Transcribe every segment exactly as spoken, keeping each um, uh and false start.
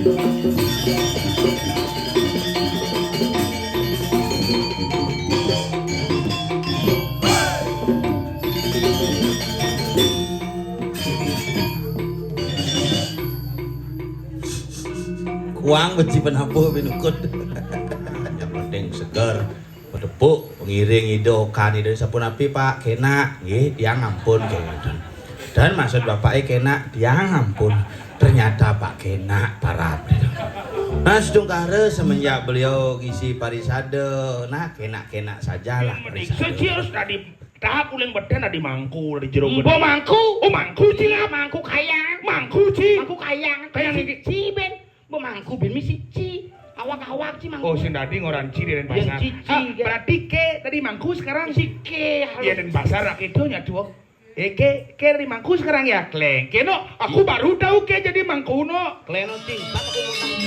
Kuang beci penabuh binukut. Yang penting seger. Pedepuk, pengiring ida, okan ida, sapunapi, Pak? Kenak. Nggih, tiang ampun, kenten. Dan maksud bapake kenak, tiang ampun. Ternyata Pak Kenak parab. Nah, setungkara semenjak beliau ngisi parisada, nah, kenak-kenak sajalah parisada. Siji harus dadi tahap uling beden dadi mangku, dadi jero beden. Mbok mangku? Oh, mangku, Ci. Mangku kayang. Mangku, Ci. Mangku kayang. Kayang iki. Ci, Ben. Mbok mangku, Ben, misi, Ci. Awak-awak, Ci, mangku. Oh, sing dadi ngoran Ci di Denpasar. Ci, Ci, ah, ya. Berarti ke tadi mangku sekarang? Si ke, iya, halus. Denpasar, rak itu nyatu. Eh, ke, ke dari mangku sekarang ya, Kleng. Keno, aku baru tahu ke jadi mangku, no. Kleno, Ci. Pak, aku mau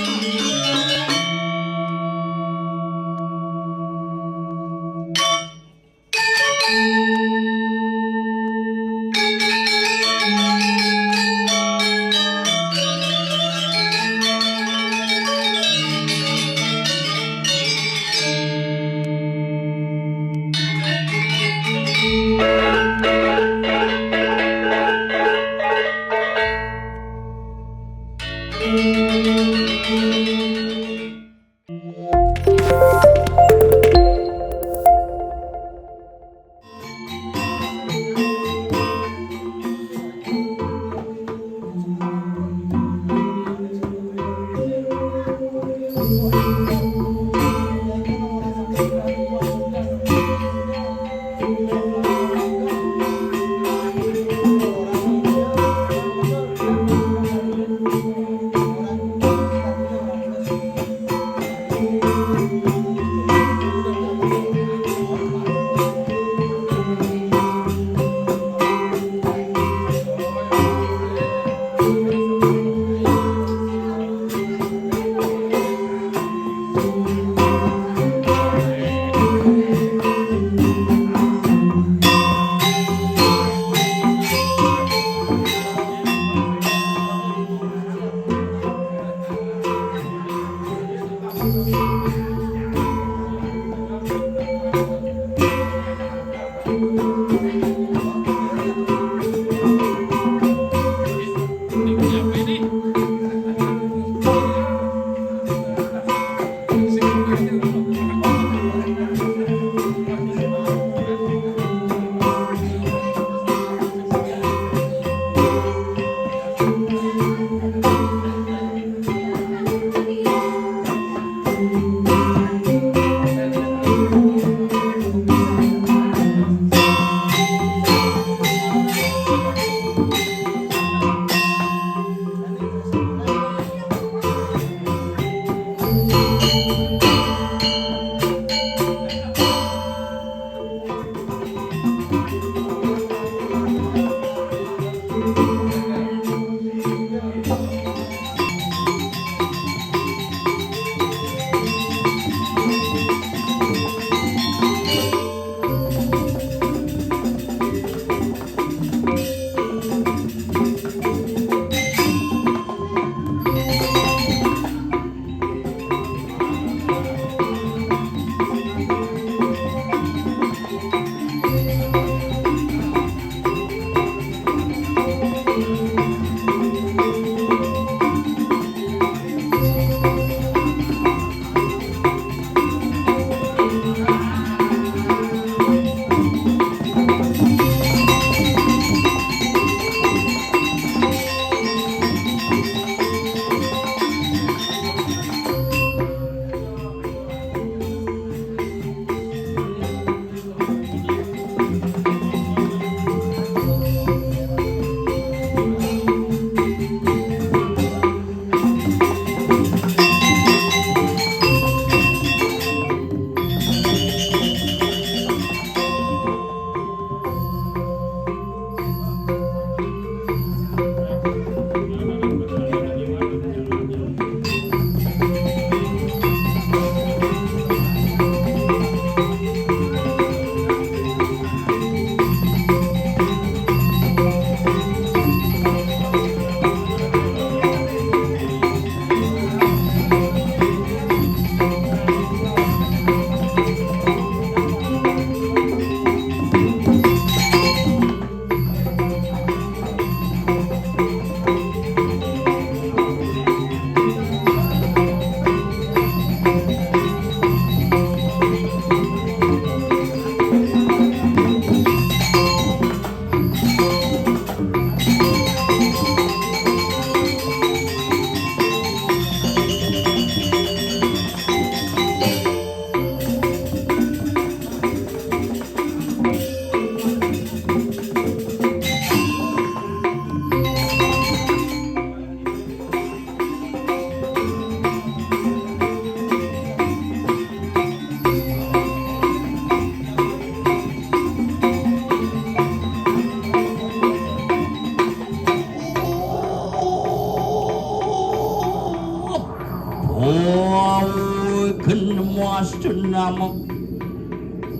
Om Namo Astu Namo,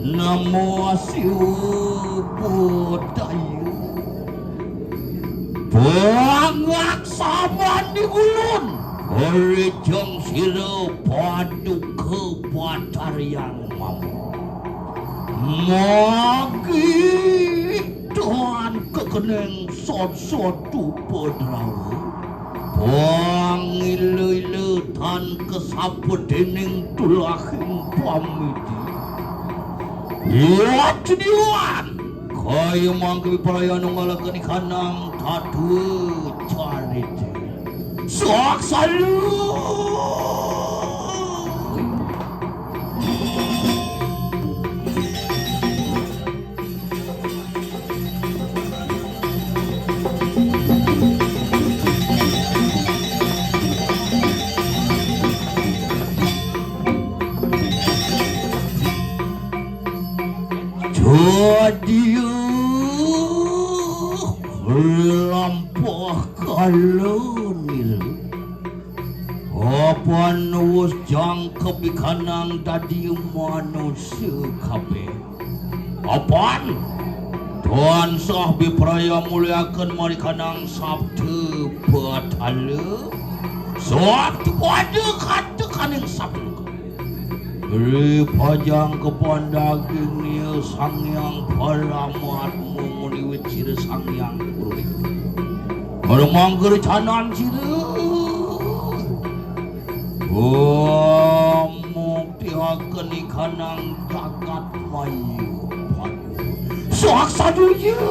Namo Siwa Bodhaya. Pangaksamani kulun, rijeng sira Paduka Batariang Mama. Magi tan kekening sot-sot upadrawa. Pangila-ila tan kasapa dening tulahing pamidi. Yat diwan, kaya mangke wipraya nunggalaken ikanang tatwa carita. Sok salu. Jadiya lampah kala nila. Apan wus jangkep ikanang dadi manusa kabeh. Apan tansah bipraya muliaken marikanang sabda batala. Sabda pada katekaning sabda. Ri pajangkepan daging nia Sang Hyang Paramatma muni wit sira Sang Hyang Purwa. Para mangkrecanan sira. Om muktiaken ikanang jagat maya. Sok saduya.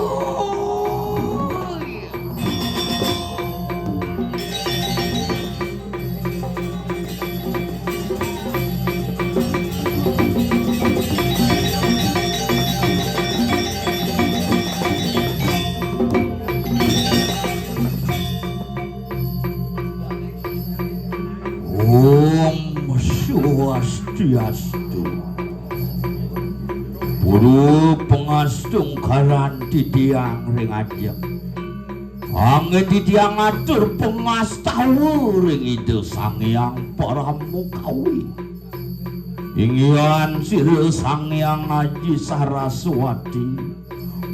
Om Swastiastu. Pura pangastungkaran titiang ring ajeng. Anggen titiang atur pangastawa ring Ida Sang Hyang Parama Kawi. Inggihan sira Sang Hyang Aji Saraswati,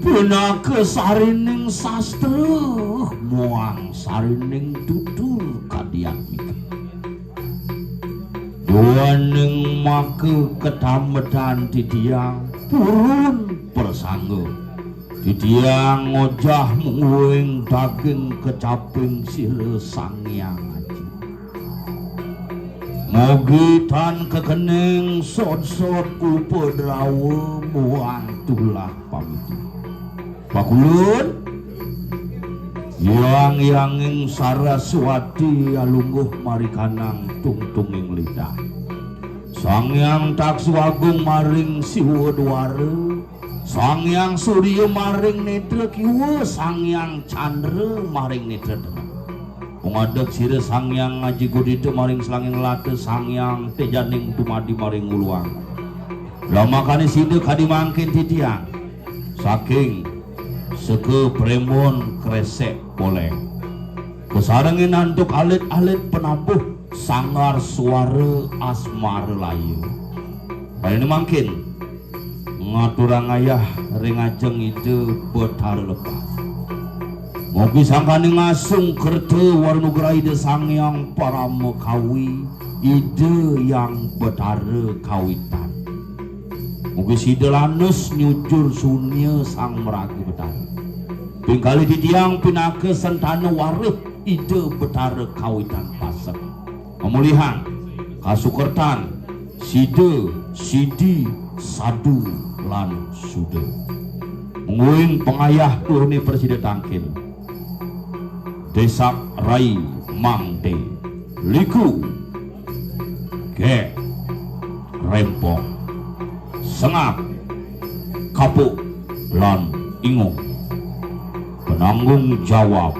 pinaka sarining sastra muang sarining tutur kadi atmika. Duaning maka katambetan titiang purun prasangga. Titiang ngojah mungguing daging kecaping sira Sang Hyang Aji. Mugi tan kekening sot-sot upadrawa muang tulah pamidi. Pakulun, Hyang Hyanging Saraswati alungguh marikanang tungtunging lidah. Sang Hyang Taksu Agung maring Siwa Dwara, Sang Hyang Surya maring netra kiwa, Sang Hyang Candra maring netra tengah. Pangadeg sira Sang Hyang Aji Gudita maring selanging lata, Sang Hyang Tejaning dumadi maring uluang. Lamakane sida kadi mangkin titiang saking Seka Prembon Kresek Poleng. Kasarengin antuk alit-alit penabuh Sanggar Suara Asmara Laya. Kayane mangkin ngaturang ayah ring ajeng Ida Betara Lebah. Mugi sangkane ngasung kerta wara nugraha Ida Sang Hyang Parama Kawi, Ida Hyang Betara Kawitan. Mugi sida lanus nyujur sunia Sang Maraga Betara. Pingkalih titiang pinaka sentana waruh Ida Betara Kawitan Pasek. Mamulihang kasukertan sida sidi sadu lan suda. Mungguing pangayah tuhne prasida tangkil. Desak rai mangde liku gek rempong sengak kapuk lan ingung. Penanggung jawab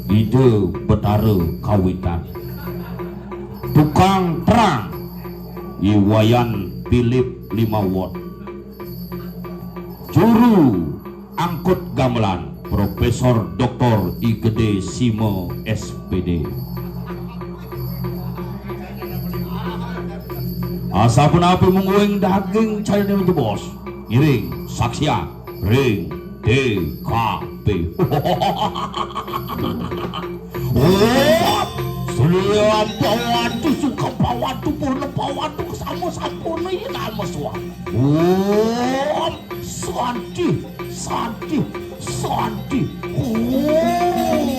Ida Betara Kawitan. Tukang terang I Wayan Philip Limawon. Juru angkut gamelan Profesor Doktor I Gede Sima S P D. Asapunapi mungguing daging carine jebos, ngiring saksian ring D K P. Om Sri Ampawati Sukampawati Purnapawati Sama Sampurna Yama Suam. Om Santi, Santi, Santi. Om.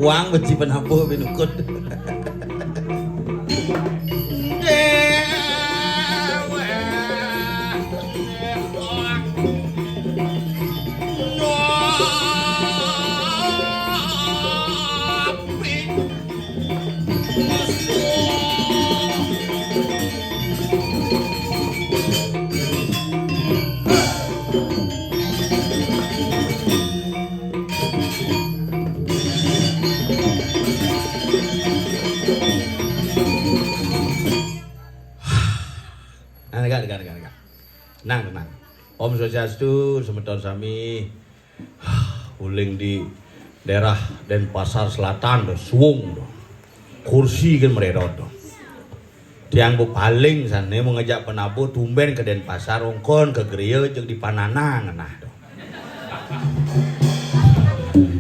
Kuang beci penabuh binukut. Nah, negak, negak, negak, negak. Tenang, tenang. Om Swastiastu, semeton sami. Uling di daerah Denpasar Selatan, do, suung, do. Kursi kan mererot, do. Tiang bepaling sane mau ngejak penabuh, tumben ke Denpasar, ongkon ke gereja jeg di Panana ngenah, do.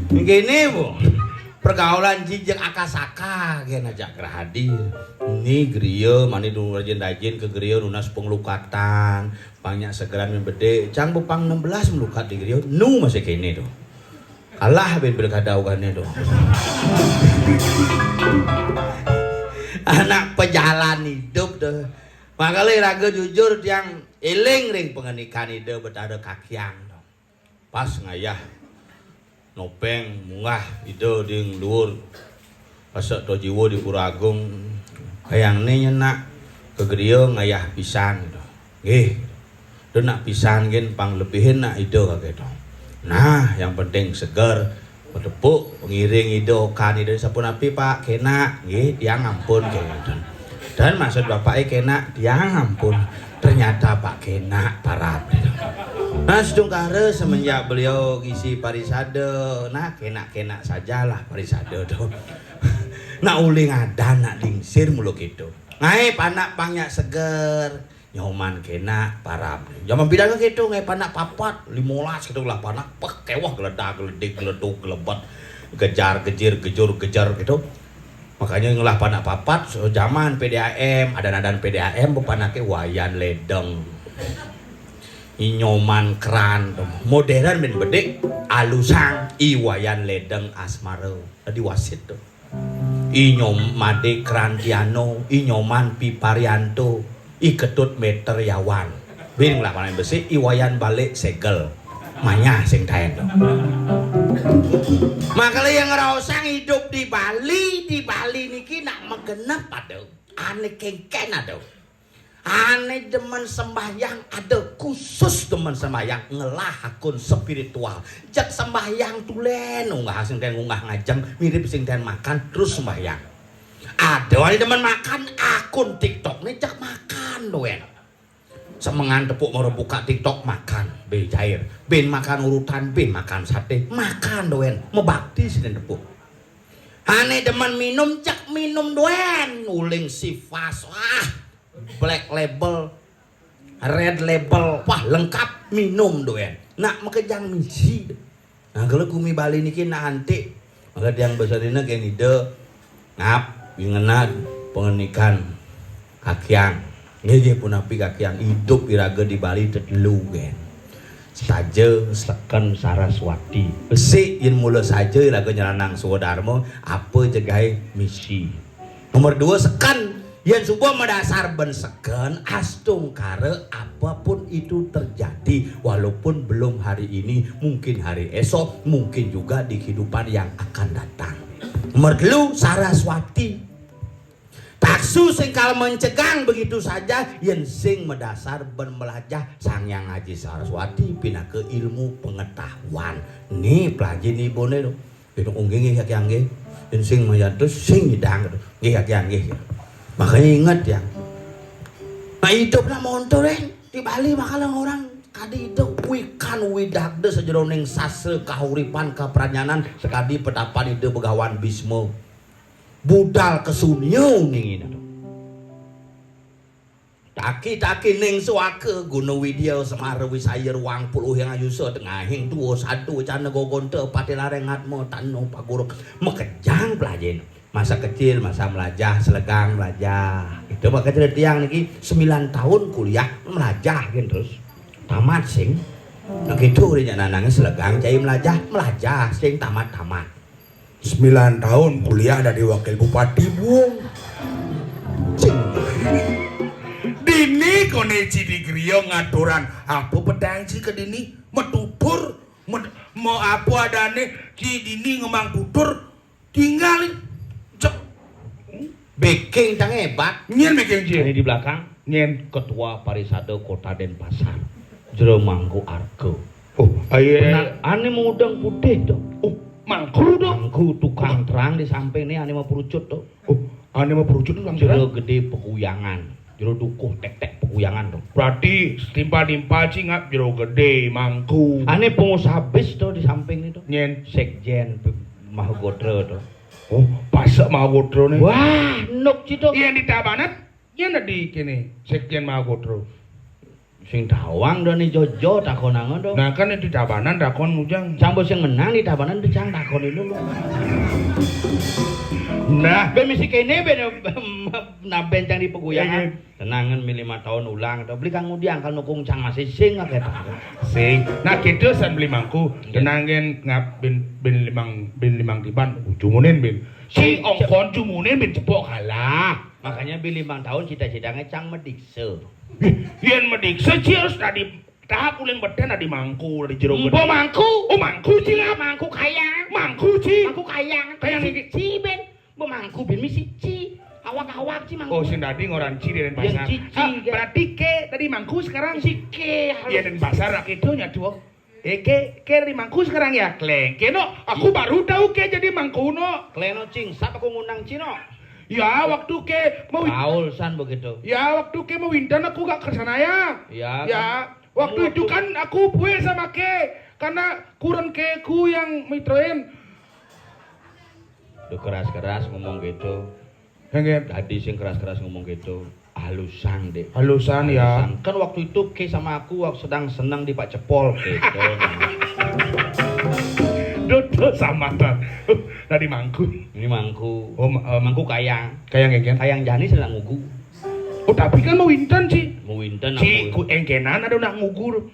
Gini, Bu. Pergaulan jijik akasaka gen ajak gerah hadir. Ni gereja mani dulu rajin-rajin ke gereja nunas pengelukatan, pang nyak segeran men bedik, cang bepang enam belas melukat di gereja, nu masih kene, do. Kalah ben pilkada ugane, do. Anak pejalan hidup, do. Makale raga jujur tiang eling ring pangenikan Ida Betara Kakiang, do. Pas ngayah nopeng munggah Ida di luhur Pasek Tojiwa di Pura Agung, kayangne nyenak ke gereja ngayah pisan, gitu. Nggih. Dah nak pisan gen pang lebihin nak Ida kake to. Nah, yang penting seger, petepuk, pengiring Ida, okan Ida, sapunapi, Pak? Kenak. Nggih, tiang ampun, gitu. Dan maksud Bapak, eh, kenak, tiang ampun. Ternyata Pak kenak parab. Nah, sedungkara semenjak beliau ngisi parisada, nah, kenak-kenak sajalah parisada tu. Nak uling adan, nak lingsir mula gitu. Ngae panak pang nyak seger. Nyoman kénak parab. Jaman pidan kan kéto, ngelah panak papat, limolas kéto ngelah panak, pek, kéweh geledag, geledik, geleduk, gelebet, gejar, gejir, gejur, gejer kéto. Makanya ngelah panak papat, so jaman P D A M, adan-adan P D A M, pepanaké Wayan Ledeng. I Nyoman Kran to. Modern mén bedik, alusang, I Wayan Ledeng Asmara. Dadi wasit to. I Nyom-, Madé Krantiano, I Nyoman Piparianto, I Ketut Meter Yawan. Bin ngelah panak besik, I Wayan Balik Segel. Mayah sing taén to. Makanya yang ngraosang idup di Bali, di Bali niki nak magenep ada. Ané kénkén ada. Ané demen sembahyang ada, khusus demen sembahyang, ngelah akun spiritual. Jeg sembahyang tulén, unggah sing taén unggah ngajeng, mirip sing taén makan, terus sembahyang. Ada ané demen makan, akun TikTok né jeg makan dogén. Semengan tepuk mara buka TikTok, makan, bin cair. Bin makan urutan, bin makan saté, makan dogén. Mabakti sing taén tepuk. Ané demen minum, jeg minum dogén, uling Chivas, wah, Black Label, Red Label, wah, lengkap, minum dogén. Nak makejang misi. Nah, kalau gumi Bali niki nak antik, maka tiang besar dina kén Ida ngap, ngenat, pangenikan, kakiang. Nggih, nggih, punapi kakiang, idup iraga di Bali tetelu, gén. Saja, seken, Saraswati. Besik, yén mula saja iraga nyelahang swadarma, apa jegai misi. Nomor dua, seken. Yén suba madasar ben seken, astungkara apapun itu terjadi, walaupun belum hari ini, mungkin hari esok, mungkin juga di kehidupan yang akan datang. Nomor telu, Saraswati. Taksu sing kal mencegang begitu saja, yén sing madasar ben melajah Sang Hyang Aji Saraswati pinaka ilmu pengetahuan. Né pelajin ibuné to. Yén, oh, nggih, nggih, Kaki, nggih. Yén sing mayantos, sing nyidang to. Nggih, Kaki, nggih. Makanya inget ya. Nah, idup nak montor, eh. Di Bali bakal orang kadi idup wikan widagda sajeroning sastra kahuripan kapranyanan sakadi patapan Ida Begawan Bisma. Budal kasunia ningina to. Taki-taki ning suaka guna widya semara wisaya ruang puluh yang ayusa tengahing tua sadu cana gogonta pati lareng atma tanu paguruk makejang pelajin. Masa kecil, masa melajah, selegang melajah. Itu maka cerita tiang niki sembilan tahun kuliah melajah gin terus. Tamat sing. Nah gitu rinyak nanangnya selegang cai melajah, melajah sing tamat-tamat. Sembilan tahun kuliah dadi wakil bupati, Bung. Cing. Dini koné ci di griya ngaturan apa petang ci ke dini? Metutur, med-, me-, apa adané ci dini ngemang tutur? Tinggal cek. Beking tang hebat. Nyén beking ci. Ini di belakang. Nyén. Ketua Parisada Kota Denpasar. Jero Mangku Arga. Oh, ayo. Benar, ané mudeng putih to. Oh, mangku to. Mangku tukang terang di samping né ané mau perucut to. Oh, ané mau perucut to, Kang. Jero gedé Peguyangan. Jero dukuh tek-tek Peguyangan to. Berarti setimpal-timpal ci ngap jero gedé mangku. Ané pengusaha bis to di samping itu. Nyén. Sekjen P-, Mahagotra to. Oh, pasek Mahagotra né. Wah, nuk ci to. Iya di Tabanan. Nyén di kéné, Sekjen Mahagotra. Sing tawang do ni jojo takonanga do. Nah, kan di Tabanan takon ujang. Cang bos sing menang di Tabanan tu cang takon dulu. Nah, ben misi kéné ben, nah, ben cang di Peguyangan. Iya, iya. Tenangan mi lima tahun ulang to. Beli kang ngudiang kal nukung cang masih sing kéto. Sing. Nah, kita san beli mangku. Iya. Tenangan ngap ben, ben limang, ben limang tiban. Jumunin ben. Ci, ci, ongkon jumunin ben cepok kalah. Makanya bi limang tahun cita-citanya cang mediksa. Yén mediksa ci harus dadi tahap uling beten dadi mangku, dadi jero gedé. Mbok mangku. Oh, mangku ci ngap. Mangku kayang. Mangku ci. Mangku kayang. Kayang niki. Ci ben. Mbok mangku ben misi ci. Awak-awak ci mangku. Oh, sing dadi ngoran ci di Denpasar. Yén ci, ci, ah, ya. Berarti ké dadi mangku sekarang. Ci ké. Iya, Denpasar rak itu nyatu. Eh, ké, ké dadi mangku sekarang ya, Kleng. Ké no, aku baru tahu ké jadi mangku no. Kleno cing, sapa aku ngundang cino? Ya, waktu ké mau Paul san begitu. Ya, waktu ké mau winter aku gak ke sana ya. Ya, ya, kan. Waktu itu kan aku puas sama ké karena kurang ké ku yang mitrain. Duh, keras-keras ngomong gitu. Nggih. Tadi sing keras-keras ngomong gitu. Halusan, Dek. Halusan, ya. Halusan. Kan waktu itu Ke sama aku waktu sedang seneng di Pak Cepol, gitu. Duduk sama, Tan. Tadi mangku. Ini mangku. Oh, ma-, em, mangku kayang. Kayang, kayang. Kayang jani sedang ngugu. Oh, tapi kan mau winten, Ci. Mau winten. Ci, aku ku engkenan ada nak ngugu.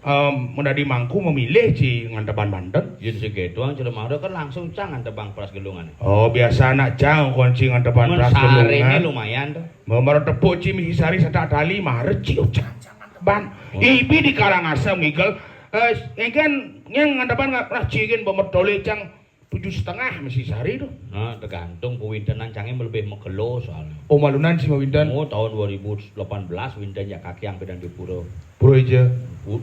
Em, mun dadi mangku memilih, Ci, nganteban banten. Yén segitu, Célémara kan langsung cang nganteban pras gelungan. Oh, biasa anak cang kunci nganteban pras gelungan. Lumayan tuh. Memar tepuk, Ci, misi sari satak tali, maret, Ci, oh, cang, cang nganteban. Oh. Ibi di Karangasem ngigel. Eh, engken nyang nganteban nggak pras, Ci, gin bemertole cang tujuh setengah misi sari tuh. Nah, tergantung pewintenan cangé lebih megelo soalnya. Oh, malunan sih mawinten. Oh, tahun dua ribu delapan belas winten ya kaki yang pedang di pura. Pura aja. Pu-,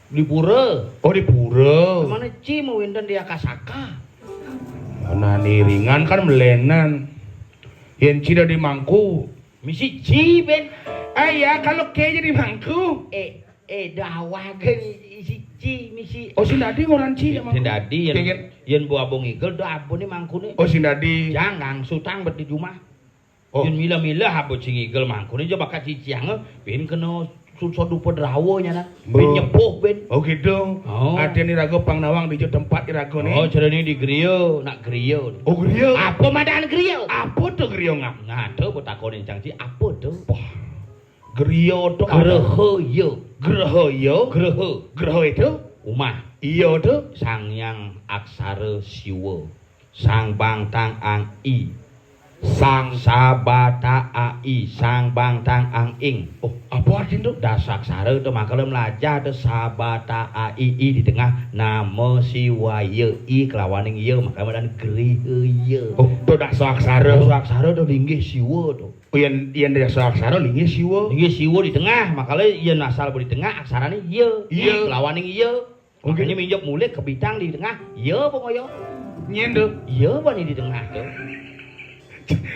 di pura. Oh, di pura. Kemana Ci mawinten di Akasaka? Nah, niringan kan melenan. Yén Ci dadi mangku. Misi Ci, Ben. Ah, ya, kalau Ke jadi mangku. Eh, eh, dawagen isi Ci, misi. Oh, sing dadi ngoran Ci ya, mangku. Sing dadi, yén, yén Bu Abung ngigel, da abune mangkune. Oh, sing dadi. Jangan sutang bet di rumah. Oh. Yén mila-mila abot sing ngigel mangkune, aja bakat ciciang, ben kena susah dupa drawa nyana. Ben nyepuh, Ben. Oh, gitu. Oh. Artinya iraga pang nawang di tempat iraga nih. Oh, carane di griya, nak griya. Oh, griya. Apa madan griya? Apa tuh griya, Ngap? Nah, tuh, apa takonin cang Ci, apa tuh? Wah. Griya to apa? Graha iya. Graha iya? Graha. Graha itu? Umah. Iya to? Sang Hyang Aksara Siwa. Sang Bangtang Ang I. Sang Sabata A I, Sang Bangtang Ang Ing. Oh, apa artinya to? Dasaksara to, makala melajah to Sabata A I I di tengah, nama Siwaya I kelawaning iya, makanya madan Griha iya. Oh, to dasaksara. Dasaksara to linggih Siwa to. Oh, yén, yén desa aksara linggih Siwa. Linggih Siwa di tengah, makanya yén asal di tengah aksarane iya. Iya. I kelawaning iya. Oh, makanya gitu. Minjok mulih kebitang di tengah, iya apa ngoyo? Nyén tuh. Iya apa nih di tengah tuh?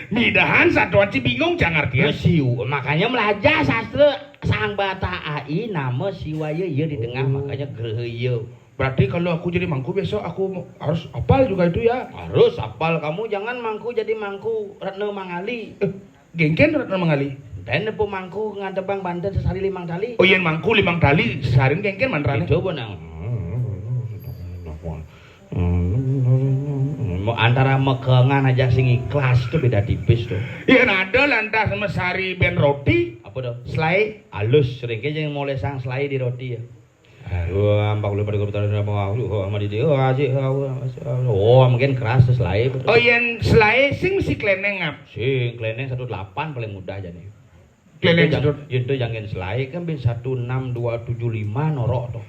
Midahan satuan Ci bingung cang artian. Nah, Siwa, makanya melajah sastra Sang Bata A I nama Siwaya iya di tengah, oh, makanya Graha iya. Berarti kalau aku jadi mangku besok aku harus hafal juga itu ya? Harus hafal kamu, jangan mangku jadi mangku Ratna Mangali. Eh, Gengken Ratna Mangali. Ten apa mangku ngadebang banten sesari limang tali. Oh, yén mangku limang tali, sesarin gengken mantrane. Coba nang. Mau antara mekengan aja sing ikhlas tuh beda tipis tuh. Yén ada lantas mesari ben roti. Apa tuh? Selai. Alus, sering ke yang mulai sang selai di roti ya. Wah, empat puluh pada kota nama aku, oh, sama di dia, oh, asik, oh, asik, oh, mungkin keras terus lain. Oh, yén selai sing si kleneng, Ngap? Sing kleneng satu delapan paling mudah aja nih. Kleneng satu. Yén to jangan selai kan bin satu enam dua tujuh lima norok to.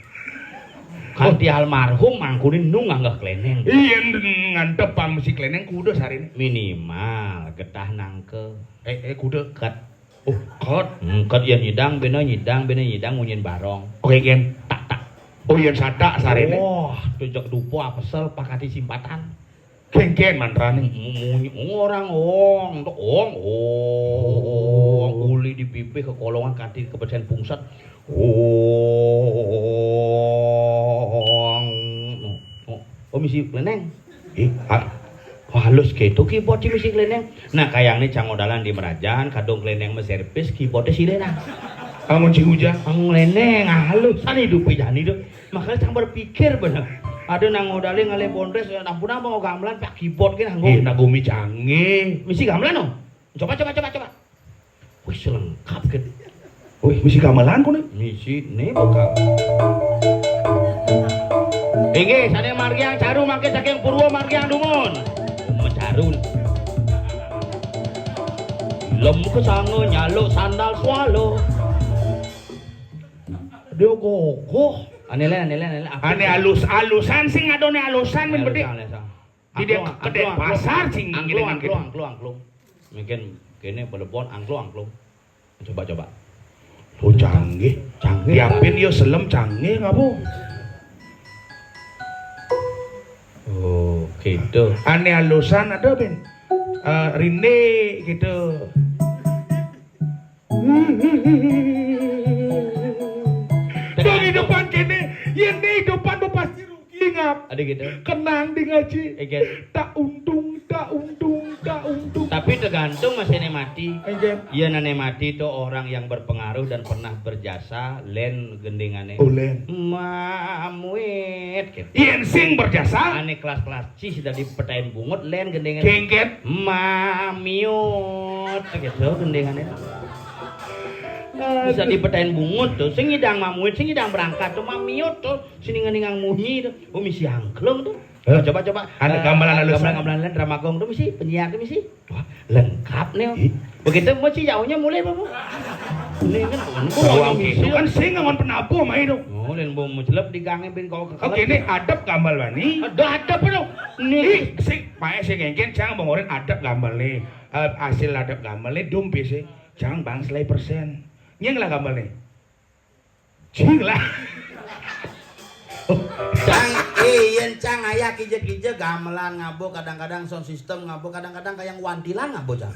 Kanti almarhum mangkune nu nganggah kleneng. Iya, ngantep pang si kleneng kuda sarine. Minimal getah nangke. Eh, eh, kuda. Ket. Oh, ket. Hmm, ket ya nyidang, bena nyidang, bena nyidang, ngunyin barong. Oke, Gen. Tak, tak. Oh, yén satak sarine. Wah, to jeg dupa apesel pakati simpatan. Gen, Gen, mantrane. Munyi orang ong, tok ong, ong, uli di pipih kekolongan kanti kebesen pungset. Ong. Oh, oh, misi kleneng. Ih, ha-, halus gitu keyboard di misi kleneng. Nah, kayaknya cang odalan di merajan, kadung kleneng me servis, keyboardnya sile nah. Amun si hujan. Ang kleneng, halus, sana hidup jani tuh. Makanya cang berpikir bener. Ada nang odale ngalih bondres, ampun apa mau gamelan, pak keyboard gini, anggo. Ih, nak gumi canggih. Misi gamelan, no? Coba, coba, coba, coba. Wis lengkap kan. Wih, misi gamelan kono. Misi ne bakal. Inggih, sane margiang caru mangke saking Purwa margiang dumun. Mecaru. Lem kesanga nyaluk sandal swala. Dia kokoh. Ane le, ane le, ane le. Ane alus-alusan sing adone alusan men bedik. Alusan, alusan. Di dia angklung, kedek angklung, pasar sing angklung, dengan angklung, gitu. Angklung, angklung. Mungkin kene belebon angklung, angklung. Coba, coba. Oh, canggih. Canggih. Diapin yo selem canggih ngapa? Oh, gitu. Ane alusan ada, Ben. Eh, rinde gitu. Dong hidupan kene, yen ne hidupan pasti rugi, Ngap. Ada gitu. Kenang di ngaji. Egen. Tak untung, tak untung, tak untung. Tapi Tergantung masih ne mati. Iya, nane mati to orang yang berpengaruh dan pernah berjasa, len gendingane. Oh, len. Mamuit gitu. Yen sing berjasa. Ane kelas-kelas cih dadi petain bungut, len gendingane. Kengket. Mamiut gitu gendingane. Bisa dipetain bungut to, sing ngidang mamuit, sing ngidang berangkat to, mamiut to, sing ningang munyi to. Oh, misi angklung to. Hah? Coba, coba. Anu, eh, gamelan halus, gamelan, gamelan lain, Drama Gong to misi, penyiar to misi. Wah, lengkap nih. Ih. Begitu mau si jauhnya mulai apa, Bu? Ini kan, ini kan sing ngangon penabuh main dong. Oh, lain bom jelep di gange ben kau kekelep. Oke, ini adep gamelan nih. Ada adep to. Nih, sing pae sing ngengken, cang bongorin adep gamelan nih. Eh, hasil adep gamelan nih, dumpi sih. Cang bang selai persen. Nyeng lah gamelan nih. Cing lah. Cang, eh, yen cang aya kije-kije gamelan ngabo, kadang-kadang sound system ngabo, kadang-kadang kayak wantilan ngabo, cang.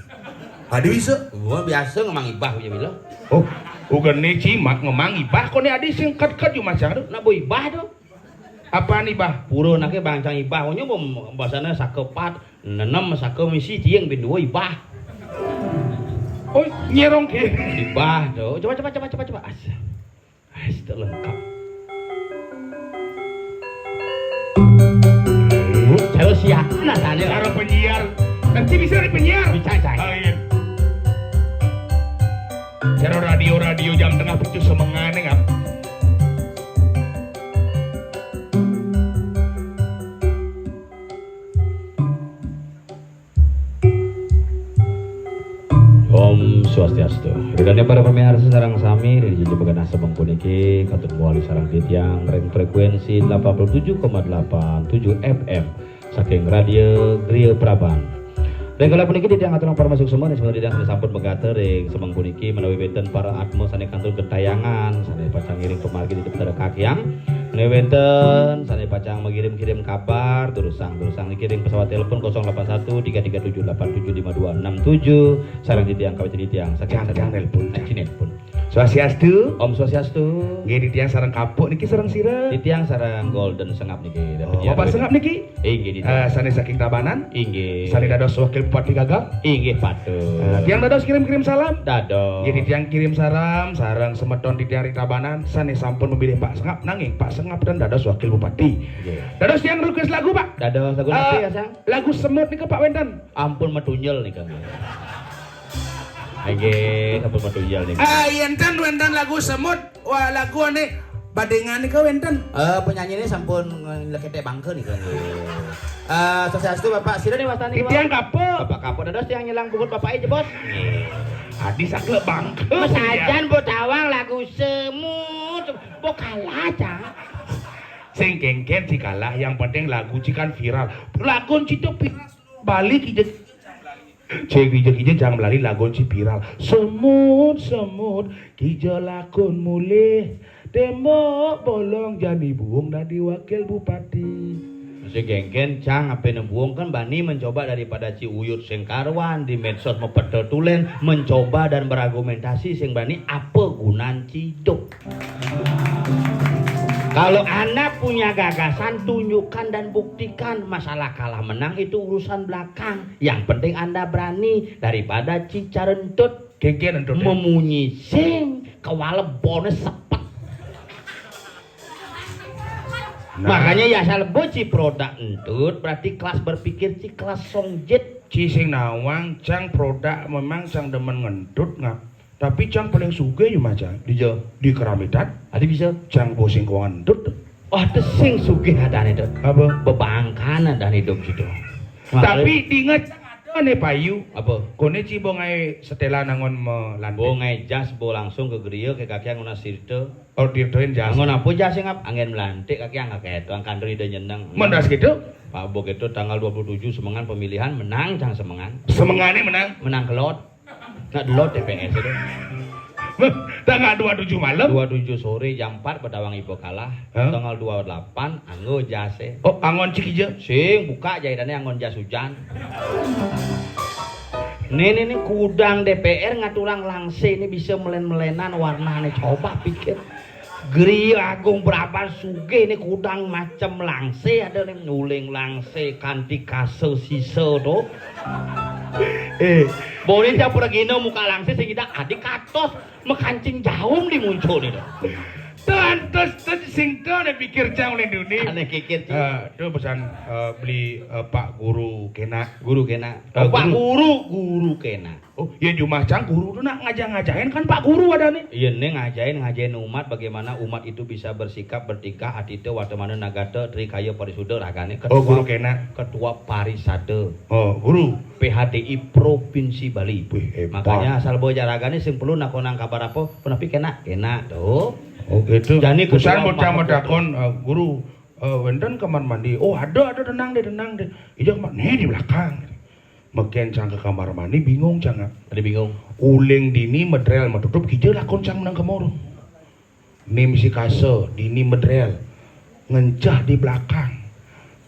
Adi bisa? Gua biasa ngemang ibah punya bila. Oh, bukan nih cimak ngemang ibah, kok nih adi sing ket-ket cuma cang tuh. Nak bo ibah tuh. Apa nih, Bah? Pura nake bang cang ibah, onyo bom bahasanya sakepat, nenem saka misi tiang ben dua ibah. Oh, nyerong ke. Ibah tuh. Coba, coba, coba, coba, coba. Asa. Asa, tak lengkap. Cara siap, nah, tanya. Cara penyiar. Nanti bisa dari penyiar. Bisa, bisa. Oh, iya. Cara radio-radio jam tengah pitu semengane, ngap. Om Swastiastu. Ridane para pamiarsa sareng sami, ring jiji begenah semeng puniki, katut mewali sareng titiang ring frekuensi delapan puluh tujuh koma delapan tujuh F M saking Radio Griya Praban. Ring kala puniki titiang aturang parama suksma, ring semeton titiang sane sampun megata ring semeng puniki, menawi wenten para atma sane kantun gentayangan, sane pacang ngiring pamargi ring Betara Kakyang, menawi wenten sane pacang mengirim-kirim kabar, durusang-durusang niki ring pesawat telepon kosong delapan satu tiga tiga tujuh delapan tujuh lima dua enam tujuh, sareng titiang kawit titiang saking Jang, jang nelpon. Aji nelpon. Swastiastu. Om Swastiastu. Nggih, titiang sareng kapuk niki sareng sira? Titiang sareng Golden Sengap niki. Oh, Bapak Sengap niki? Inggih, titiang. Eh, sane saking Tabanan? Inggih. Sane dados Wakil Bupati Gagal? Inggih, patut. Eh, tiang dados kirim-kirim salam? Dados. Nggih, titiang kirim salam sareng semeton titiang ring Tabanan sane sampun memilih Pak Sengap, nanging Pak Sengap ten dados Wakil Bupati. Nggih. Dados tiang request lagu, Pak. Dados lagu napi, eh, ya, Sang? Lagu Semut nika, Pak, wenten? Ampun, metunjel nika, nggih. Nggih, sampun metunjel nika. Ah, yen ten wenten lagu Semut, wah, lagu ane Badengan nika wenten. Eh, penyanyine sampun leketek bangke nika, nggih. Eh, swastiastu, Bapak. Sira nih wastani, Bapak? Titiang kapuk. Bapak kapuk dados tiang nyelang bungut Bapak e jebos. Nggih. Adi saklek bangke. Mesajan bo tawang lagu Semut. Bo kalah, Cang. Sing kengken si kalah, yang penting lagu ci kan viral. Lagu ci to viral. Bali kije. Cek kije-kije jang melali lagu ci viral. Semut, semut, kija lakun mulih. Tembok bolong jani buung dadi wakil bupati. Sing kengken, Cang, ape ne buung kan bani mencoba daripada ci uyut sing karuan di medsos mepet tulen, mencoba dan berargumentasi sing bani apa gunan ci idup. Kalau Anda punya gagasan, tunjukkan dan buktikan. Masalah kalah menang itu urusan belakang. Yang penting Anda berani daripada cicar entut. Geger entut, ya. Memunyi sing, kewalebone sepet. Nah. Makanya ya asal bo ci produk entut, berarti kelas berpikir ci kelas songjit. Ci sing nawang, cang produk memang cang demen ngentut, ngap. Tapi cang paling sugih yo, Mas, cang. Dija? Di Keramitan. Adi bisa? Cang bosing kawang entut. Wah, te sing sugih adane, Dok. Apa? Bebangkan adane, Dok, gitu. Tapi dinget cang ada ne payu. Apa? Kone ci bo ngae setelan angon melantik. Bo ngae jas, bo langsung ke geria, ke kaki angon asirta. Oh, dirtoin jas. Angon apa jas sing ap? Anggen melantik, kaki angkat keto, angkandri de nyeneng. Mendas gitu? Pak, bo gitu, tanggal dua puluh tujuh semengan pemilihan, menang cang semengan. Semengane menang? Menang kelot. Nak delot T P S itu. Tanggal dua tujuh malam? Dua tujuh sore jam empat bedawang iba kalah. Hah? Tanggal dua delapan anggo jase. Oh, angon ci kija? Sing buka jahitane angon jas hujan. Nih, nih, nih, kudang D P R ngaturang langse ini bisa melen-melenan warnane. Coba pikir. Gria Agung Braban sugih nih kudang macem langse ada nih, nuling langse, kanti kasa sisa to. Eh, boleh campur gino muka langsing sing ida adik katos makancing jaum di muncul itu. Tuan tos tos sing to ne pikir cang oleh duni. Aneh kikir, Ci. Eh, tu pesan eh, beli eh, Pak Guru kena. Guru kena. Eh, Oh, Pak guru. Guru, guru kena. Oh, ya jumah cang guru tu nak ngajah-ngajahin kan Pak Guru ada nih. Iya, nih ngajain, ngajain umat bagaimana umat itu bisa bersikap, bertingkah, atite, watemana, nagata, trikaya, parisuda, ragane. Oh, guru kena. Ketua parisada. Oh, guru. P H D I Provinsi Bali. Wih, hebat. Makanya asal bawa jaragane sing perlu nakonang kabar apa, punapi kena, kena tuh. Oh, gitu. Jani ketua. Pesan bocah mahakota. Medakon, eh, guru, eh, wenten kamar mandi. Oh, ada, ada, tenang deh, tenang deh. Ija kamar, nih di belakang. Meken cang ke kamar mandi, bingung cang. Ada bingung. Uling dini medrel metutup, kija lakon cang menang kemur. Nim si kasa, dini medrel. Ngencah di belakang.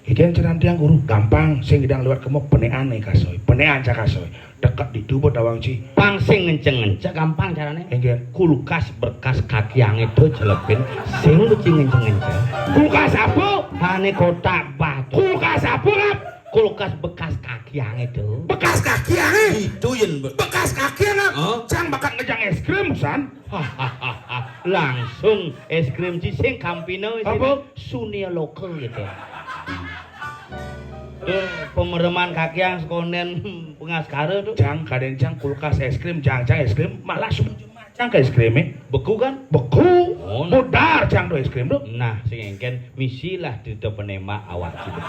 Ikan cenantiang guru, gampang, sing idang lewat kemo, penean nih kasa. Penean cang kasa. Dekat di tubuh tawang ci. Pang sing ngenceng-ngenceng, gampang carane. Enggen. Kulkas bekas kaki yang itu celepin, sing lucu ngenceng-ngenceng. Kulkas apa? Hane kotak batu. Kulkas apa, Ngap? Kulkas bekas kaki yang itu. Bekas kaki yang itu? Itu yen be- Bekas kaki yang, Ngap? Hah? Cang bakat ngejang es krim, san. Langsung es krim ci sing kampina sing apa? Sunia lokal gitu. Tuh, pemereman kaki yang sekonden pengaskara tuh. Cang, kaden cang kulkas es krim, cang, cang es krim, malah sudah cang ke es krim, eh. Beku kan? Beku. Oh, nah. Budar cang tuh es krim tuh. Nah, sing engken misi lah cerita penembak awak gitu.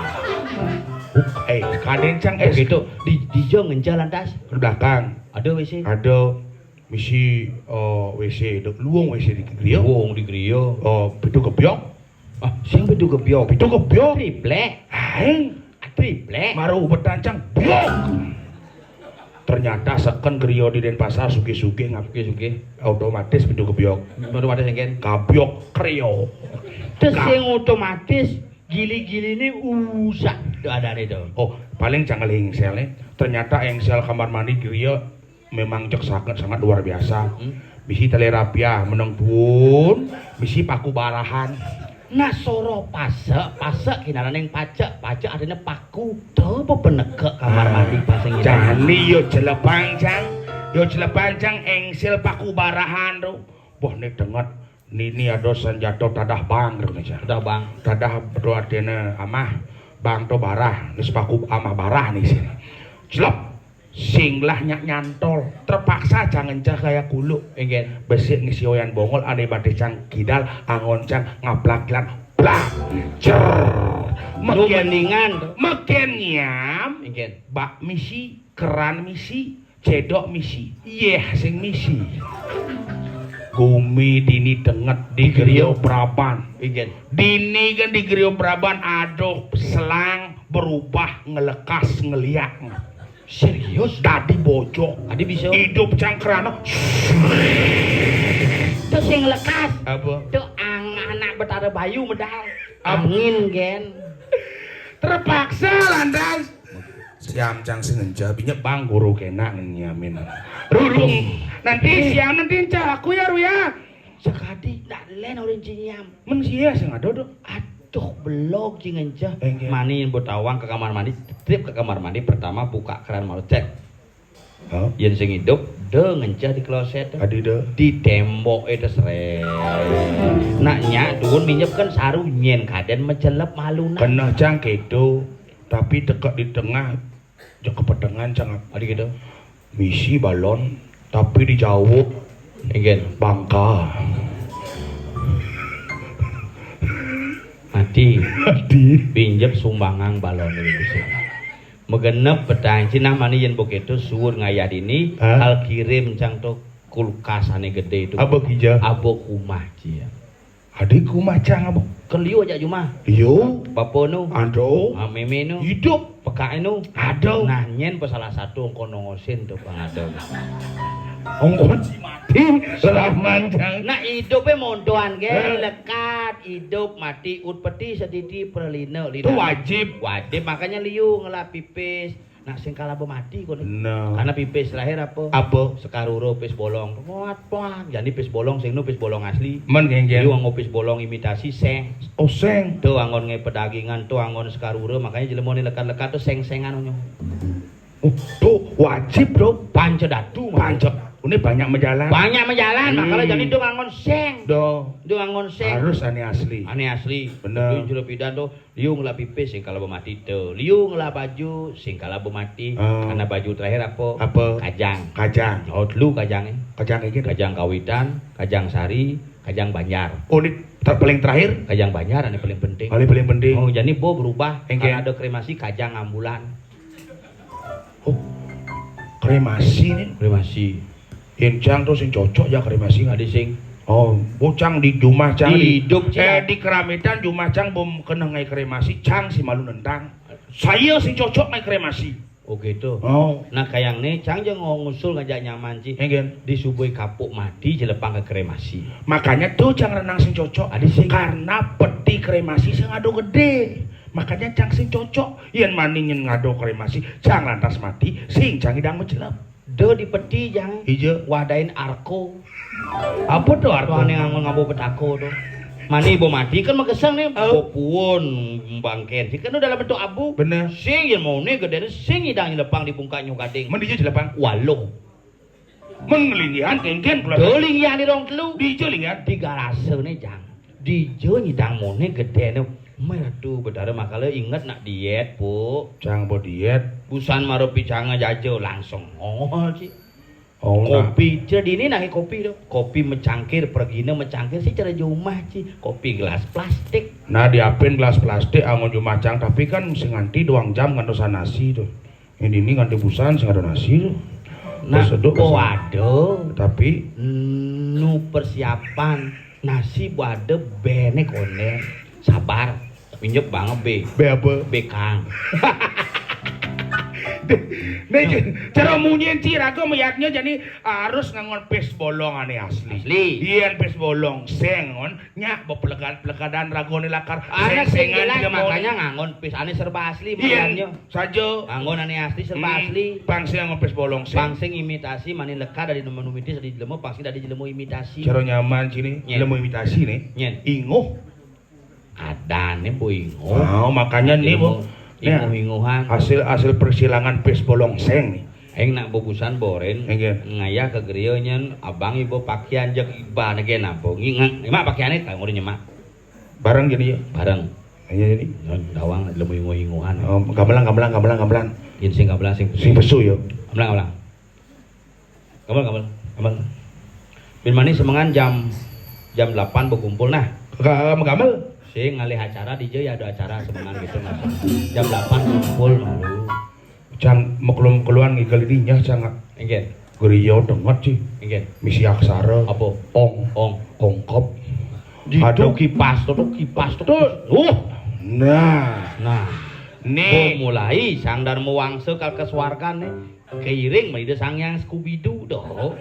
Buk-, eh, kaden cang es. Begitu, di, di jo ngenca lantas. Ke belakang. Ada W C. Ada misi eh, W C, dek luung W C di griya. Luung di griya. Eh, pitu gebyok. Ah, sing pitu gebyok. Pitu gebyok. Triplek. Aing. Ah, triplek. Maru ubetan cang. Biok. Ternyata seken griya di Denpasar sugih-sugih ngap. Sugih-sugih. Otomatis pitu gebyok. Otomatis engken. Gabyok kriya. Terus sing otomatis gili-gili ini usah. Tuh ada nih tuh. Oh, paling cang ngalih engsel nih. Ternyata engsel kamar mandi griya memang cek sangat, sangat luar biasa. Hmm. Bisi tali rapiah meneng tuun, bisi paku barahan. Nah, soro pasek, pasek kinaraning pacek, pacek artine paku. Tuh, apa penegak kamar mandi pas sing jani yo jelepang, Cang. Yo jelepang, Cang, engsil paku barahan tuh. Wah, nek denget nini ada senjata tadah bang, gitu, Cang. Tadah bang. Tadah betul artine amah, bang to barah, nis paku amah barah nih sini. Jelep. Sing lah nyak nyantol, terpaksa jangan cah kaya kuluk. Enggen. Besik ngisi oyan bongol, ane batis cang kidal, angon cang ngaplak kilan, plak, jer. Lu mendingan. Meken nyam, enggen. Bak misi, keran misi, cedok misi, yeh sing misi. Gumi dini denget di Gerio Praban. Enggen. Dini kan di Gerio Praban, aduh, selang berubah ngelekas ngeliak. Serius? Dadi bojok. Adi bisa. Idup cangkrana. Terus yang lekas. Apa? Tuh ang anak Betara Bayu medal. Apa? Angin, gen. Terpaksa lantas. Siam cang sing ngenjah, binyep bang guru kena ngenyamin. Rurung. Nanti siam nanti encah aku ya, Ru, ya. Sekadi nak len orang cinyam. Men sia sing ada, Dok. Aduh, belog ci ngenceh. Enggak. Mani yen butawang ke kamar mandi, trip ke kamar mandi, pertama buka keran malu, cek. Hah? Yen sing idup, de ngenceh di kloset. Adi de. Di tembok itu seret. Nak nyak duun minyep kan saru nyen kaden mecelep malu nak. Keneh cang kedo, tapi tekek di tengah, jek kepetengan cang. Adi gitu. Misi balon, tapi dijawab Enggen. Bangka. Mati. Mati. Binjek sumbangan balon ini bisa. Megenep petang cinah mani yen begitu suur ngayah dini. Hah? Kal kirim cang to kulkas ane gede itu. Abo kija. Abo kumah cia. Adi kumah cang abo. Keliu aja jumah. Liu. Bapa nu. Ado. Ah, meme nu. Hidup. Pekak nu. Ado. Nah, nyen pe salah satu engko nongosin tu pang ado. Ongkon si mati, Rahman cang. Nak idup e mondoan ke, eh, lekat, idup, mati, ut peti, setiti, perlina, lina. Tu wajib. Wajib, makanya liu ngelap pipis. Nak sing kalah be mati kono. Bener. Karena pipis terakhir apa? Apa? Sekarura pis bolong. Puat, puat. Jadi pis bolong sing nu pis bolong asli. Men, geng, geng. Liu anggo pis bolong imitasi seng. Oh, seng. Tu anggon nge pedagingan, tu anggon sekarura, makanya jelema ni lekat-lekat tu seng-sengan onyo. Tuh, wajib, Bro. Panca datu, Mas. Panca. Ini banyak menjalan. Banyak menjalan, hmm, makanya jadi do ngangon seng. Do. Do ngangon seng. Harus ane asli. Ane asli. Bener. Jero pidan to, liu ngelah pipis sing kala bemati to. Liu ngelah baju sing kala bemati. Ah. Karena baju terakhir apa? Apa? Kajang. Kajang. Oh, telu kajange. Kajang iki. Kajang kawitan, kajang sari, kajang banjar. Oh, ini ter-, paling terakhir? Kajang banjar ane paling penting. Paling, paling penting. Oh, jadi bo berubah. Engke. Karena ada kremasi kajang ambulan. Oh, kremasi nih. Kremasi. Yen cang to sing cocok ya kremasi kan? Adi sing. Oh, bo cang di jumah cang di, di idup, eh, Cak, di keramitan jumah cang bom kena ngai kremasi, cang si malu nentang. Saya sing cocok ngai kremasi. Oh, gitu. Oh. Nah, kayang nih, cang je ngusul ngajak nyaman, Ci. Enggen. Di subui kapuk mati, jelepang ke kremasi. Makanya tuh cang renang sing cocok. Adi sing. Karena peti kremasi sing ado gede. Makanya cang sing cocok. Yen mani nyen ngado kremasi, cang lantas mati, sing cang idang mejelep. Do di peti, jang. Ija. Wadain arko. Apa to arko? Tuane nganggo ngabo petako to. Mani bo mati kan makesang ne. Oh. Bo puun bangken. Si kan dalam bentuk abu. Bener. Sing yen maune gedene sing idang lepang di bungkak nyuh gading. Men dija lepang? Waluh. Men linggihan kengken kula. Do linggihan di rong telu. Dija linggihan? Di garasene, jang. Dija nyidang maune gedene. Metu Betara makala inget nak diet, Bu. Cang bo diet. Busan maro picanga jaja langsung ngol, Ci. Oh, nah. Kopi, cedini nangi kopi to. Kopi mecangkir, pergine mecangkir, si cara jumah, Ci. Kopi gelas plastik. Nah, diapin gelas plastik, anggon jumah cang, tapi kan sing nganti doang jam ngantos nasi to. Ini, ini nganti busan sing ado nasi to. Nah, terus aduk, ko ado. Tapi nu persiapan nasi bo ado bene konden. Sabar. Minjep banget be. Be apa? Bekang. Nih, cara munyin Ci raga mayatnya jani harus ngangon pis bolong ane asli. Asli. Yen pis bolong seng ngon nyak bo pelegan-pelegadan ragone lakar. Ane sing seng-sengan jelas, makanya ngangon pis ane serba asli. Yen mayatnya saja. Ngangon ane asli serba asli. Pang sing ngangon pis bolong seng. Pang sing imitasi mani lekar dadi menumiti dadi jelema, pang sing dadi jelema imitasi. Cara nyaman sini, nyen, jelema imitasi nih. Nyen. Inguh. Adane, Bu, inguh. Oh, makanya nih, Bu. Inguh, nih, inguh-inguhan. Hasil, hasil persilangan pis bolong seng nih. Eng nak bubusan boren. Nggih. Ngayah ke griya nyen abang ibu pakian jeg iba nege napa? Ngi-, nge-, nyemak pakiane ta ngurun nyemak. Bareng gini ya. Bareng. Iya, ini. Nyon dawang lemu inguh-inguhan. Oh, gamelan, gamelan, gamelan, gamelan. Yen sing gamelan sing sing pesu ya. Gamelan, gamelan. Gamelan, gamelan, gamelan. Bin mani semengan jam, jam delapan berkumpul nah. Ka-, gamelan. Sing ngalih acara D J ya ada acara semengan gitu nah. Jam delapan kumpul malu. Cang mekelum-keluan ngikel dinya cang. Nggih. Griya denget sih. Nggih. Misi aksara. Apa? Ong. Ong. Ongkep. Gitu. Aduh. Kipas to, kipas to. Tuh. Uh. Nah. Nah. Nih. Bo mulai Sang Dharma Wangsa kal ke swargane. Keiring marida Sang Hyang Skubidu doh.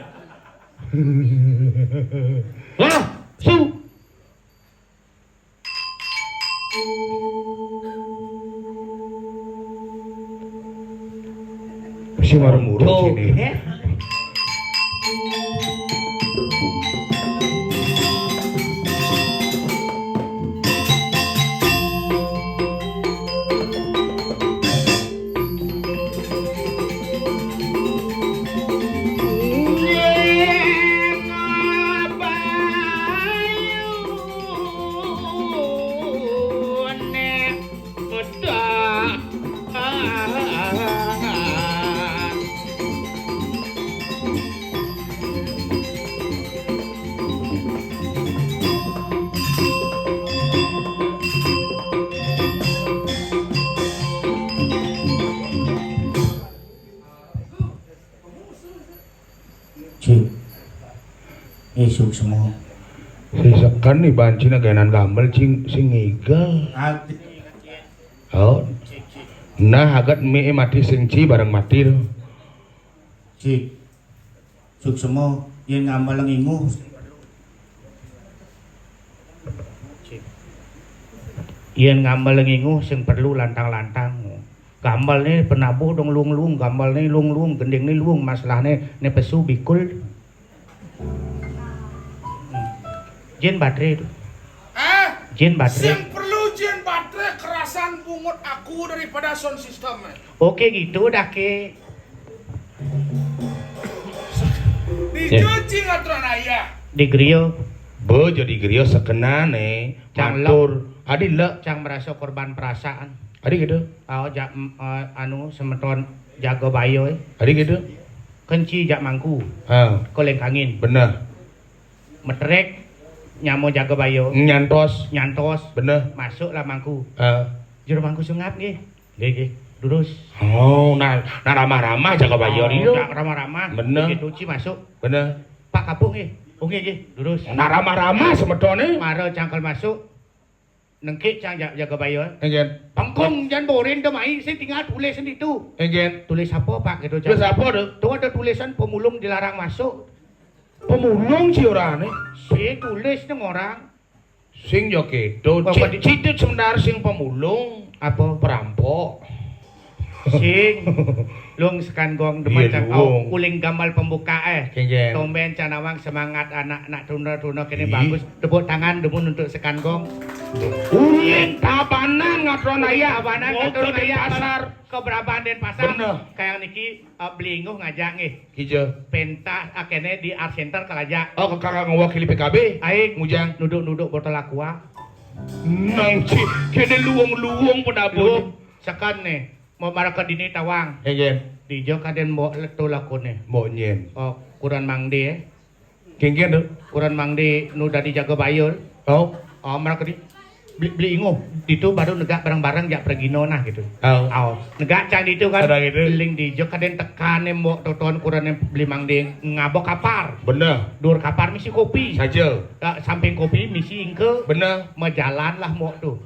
Wah, su. Mesti marung-marung sini. Cik. Eh, suksma. Sesekan nih bancina gaenan gambel cing sing ngigel. Oh. Nah, agat mi mati sing ci bareng mati to. Cik. Suksma yen ngamel nginguh. Yen ngamel nginguh sing perlu lantang-lantang. Gambalne penabuh dong luung-luung, gambalne luung-luung, gendingne luung, masalahne ne pesu bikul. Jin baterai tu. Eh? Jin baterai. Sing perlu jin baterai kerasan bungut aku daripada sound system, eh. Oke gitu dah ke. Dicuci ngatron ayah. Di griya. Bo, jadi griya sekenane. Cang matur. Adi lek. Cang merasa korban perasaan. Adi gitu. Oh, jak, mm, eh, anu, semeton jaga baya, eh. Adi gitu. Kenci jak mangku. Ha. Koleng kangin. Bener. Metrek, nyamo jaga baya. Nyantos. Nyantos. Bener. Masuklah mangku. Ha. Jero mangku sungap nggih. Nggih, nggih. Durus. Oh, nah, nah ramah-ramah jaga baya. Oh, ri do. Cak ramah-ramah. Bener. Nggih, tuci masuk. Bener. Pak Kapuk nggih. Oh, nggih, nggih. Durus. Nah ramah-ramah semetone. Mara cangkel masuk. Nengkik cang ja-, jaga baya. Nggih. Pengkung jan borin de mai sing tinggal tulis senditu. Nggih. Tulis apa, Pak, gitu, cang. Tulis apa, Dok? Tuh ada tulisan pemulung dilarang masuk. Pemulung ci orane. Sing tulis nang orang. Sing ya kedo. Apa di- Cicit sebentar sing pemulung. Apa? Perampok. Sing. Lung sekan gong demen. Iya, cang. Lung. Au, kuling gamal pembuka, eh. Kengken. Tomben canawang semangat anak-anak tuna-tuna kene. Ih. Bagus. Tepuk tangan demen untuk sekan gong. Uling tabanan ngatron ayah. Tabanan ngatron ayah. Pasar. Keberabaan Denpasar. Bener. Kayak niki, eh, beli inguh ngajak nggih. Kija. Pentas akene di Art Center kalaja. Oh, ke kakak ngewakili P K B. Aing. Ngujang. Nuduk-nuduk botol aqua. Nang ci, kene luwung-luwung penabut. Luwung. Sekan nih, mau maraka dini tawang. Nggih. Dija kaden mbok letu lakune. Mbok nyen. Oh, kuran mangde, eh. Kengken, Dok. Kuran mangde nu dadi jaga bayul. Oh. Oh, maraka di beli, beli inguh. Ditu baru negak bareng-bareng jak pragina nah gitu. Oh. Oh, negak cang ditu kan. Ada gitu. Ling dija kaden tekane mbok toton kurane beli mangde ngabok kapar. Bener. Dur kapar misi kopi. Saja. Eh, samping kopi misi ingke. Bener. Majalan lah mbok tuh.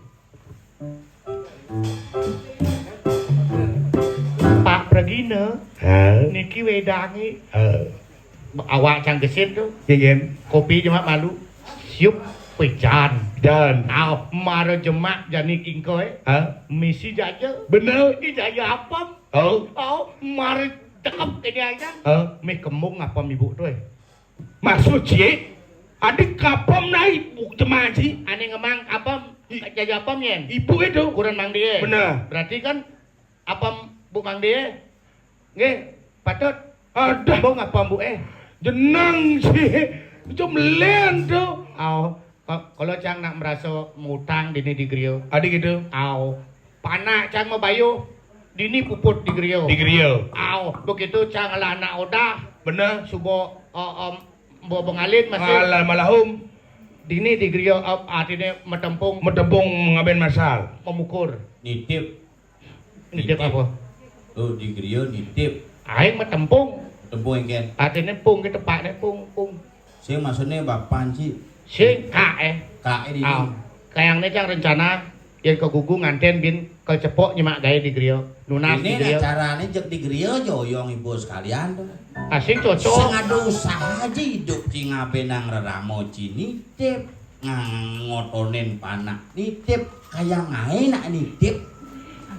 Pak Pragina. Ha? Niki wedange. Ha. Awak cang gesit tuh. Kengken. Kopi jemak malu. Siup pejan. Dan. Au, mara jemak jani kingkoe. Ha? Misi jaja. Bener. Iki jaja apem. Oh. Au, mara cekep kene aja. Ha? Mih kembung apem ibu tuh, eh. Maksud cie, adik kapem nai buk cemaji. Ane ngemang apem, i- jaja apem yen. Ibu itu. Kuran mangde. Bener. Berarti kan apem bu mangde. Nggih, patut. Adah. Mbok ngapa, Mbok, eh? Jeneng sih. Cuma len tuh. Au, ka-, kalau cang nak merasa mutang dini di griya. Adi gitu. Au, panak cang mabayuh dini puput di griya. Di griya. Au, begitu cang lah anak odah. Bener. Suba, eh, em, mbok bengalin masih. Alah malahum. Dini di griya, eh, artine metempung. Metempung ngaben masal. Memukur. Nitip. Nitip apa? Oh, di griya nitip. Aing metempung. Metempung engken. Artine pung ki tepakne pung, pung. Sing maksudne bapan, Ci? Sing kak, eh. Kak, eh, di. Ah, kayangne cang rencana yen kegugu nganten bin kecepok nyemak gawe di griya. Nunas di griya. Ini carane jek di griya aja oyong ibu sekalian tuh. Ah, sing cocok. Sing ada usaha aja hidup ci ngabe nang reramo ci nitip. Ngang-, ngotonin panak nitip, kaya ngae nak nitip.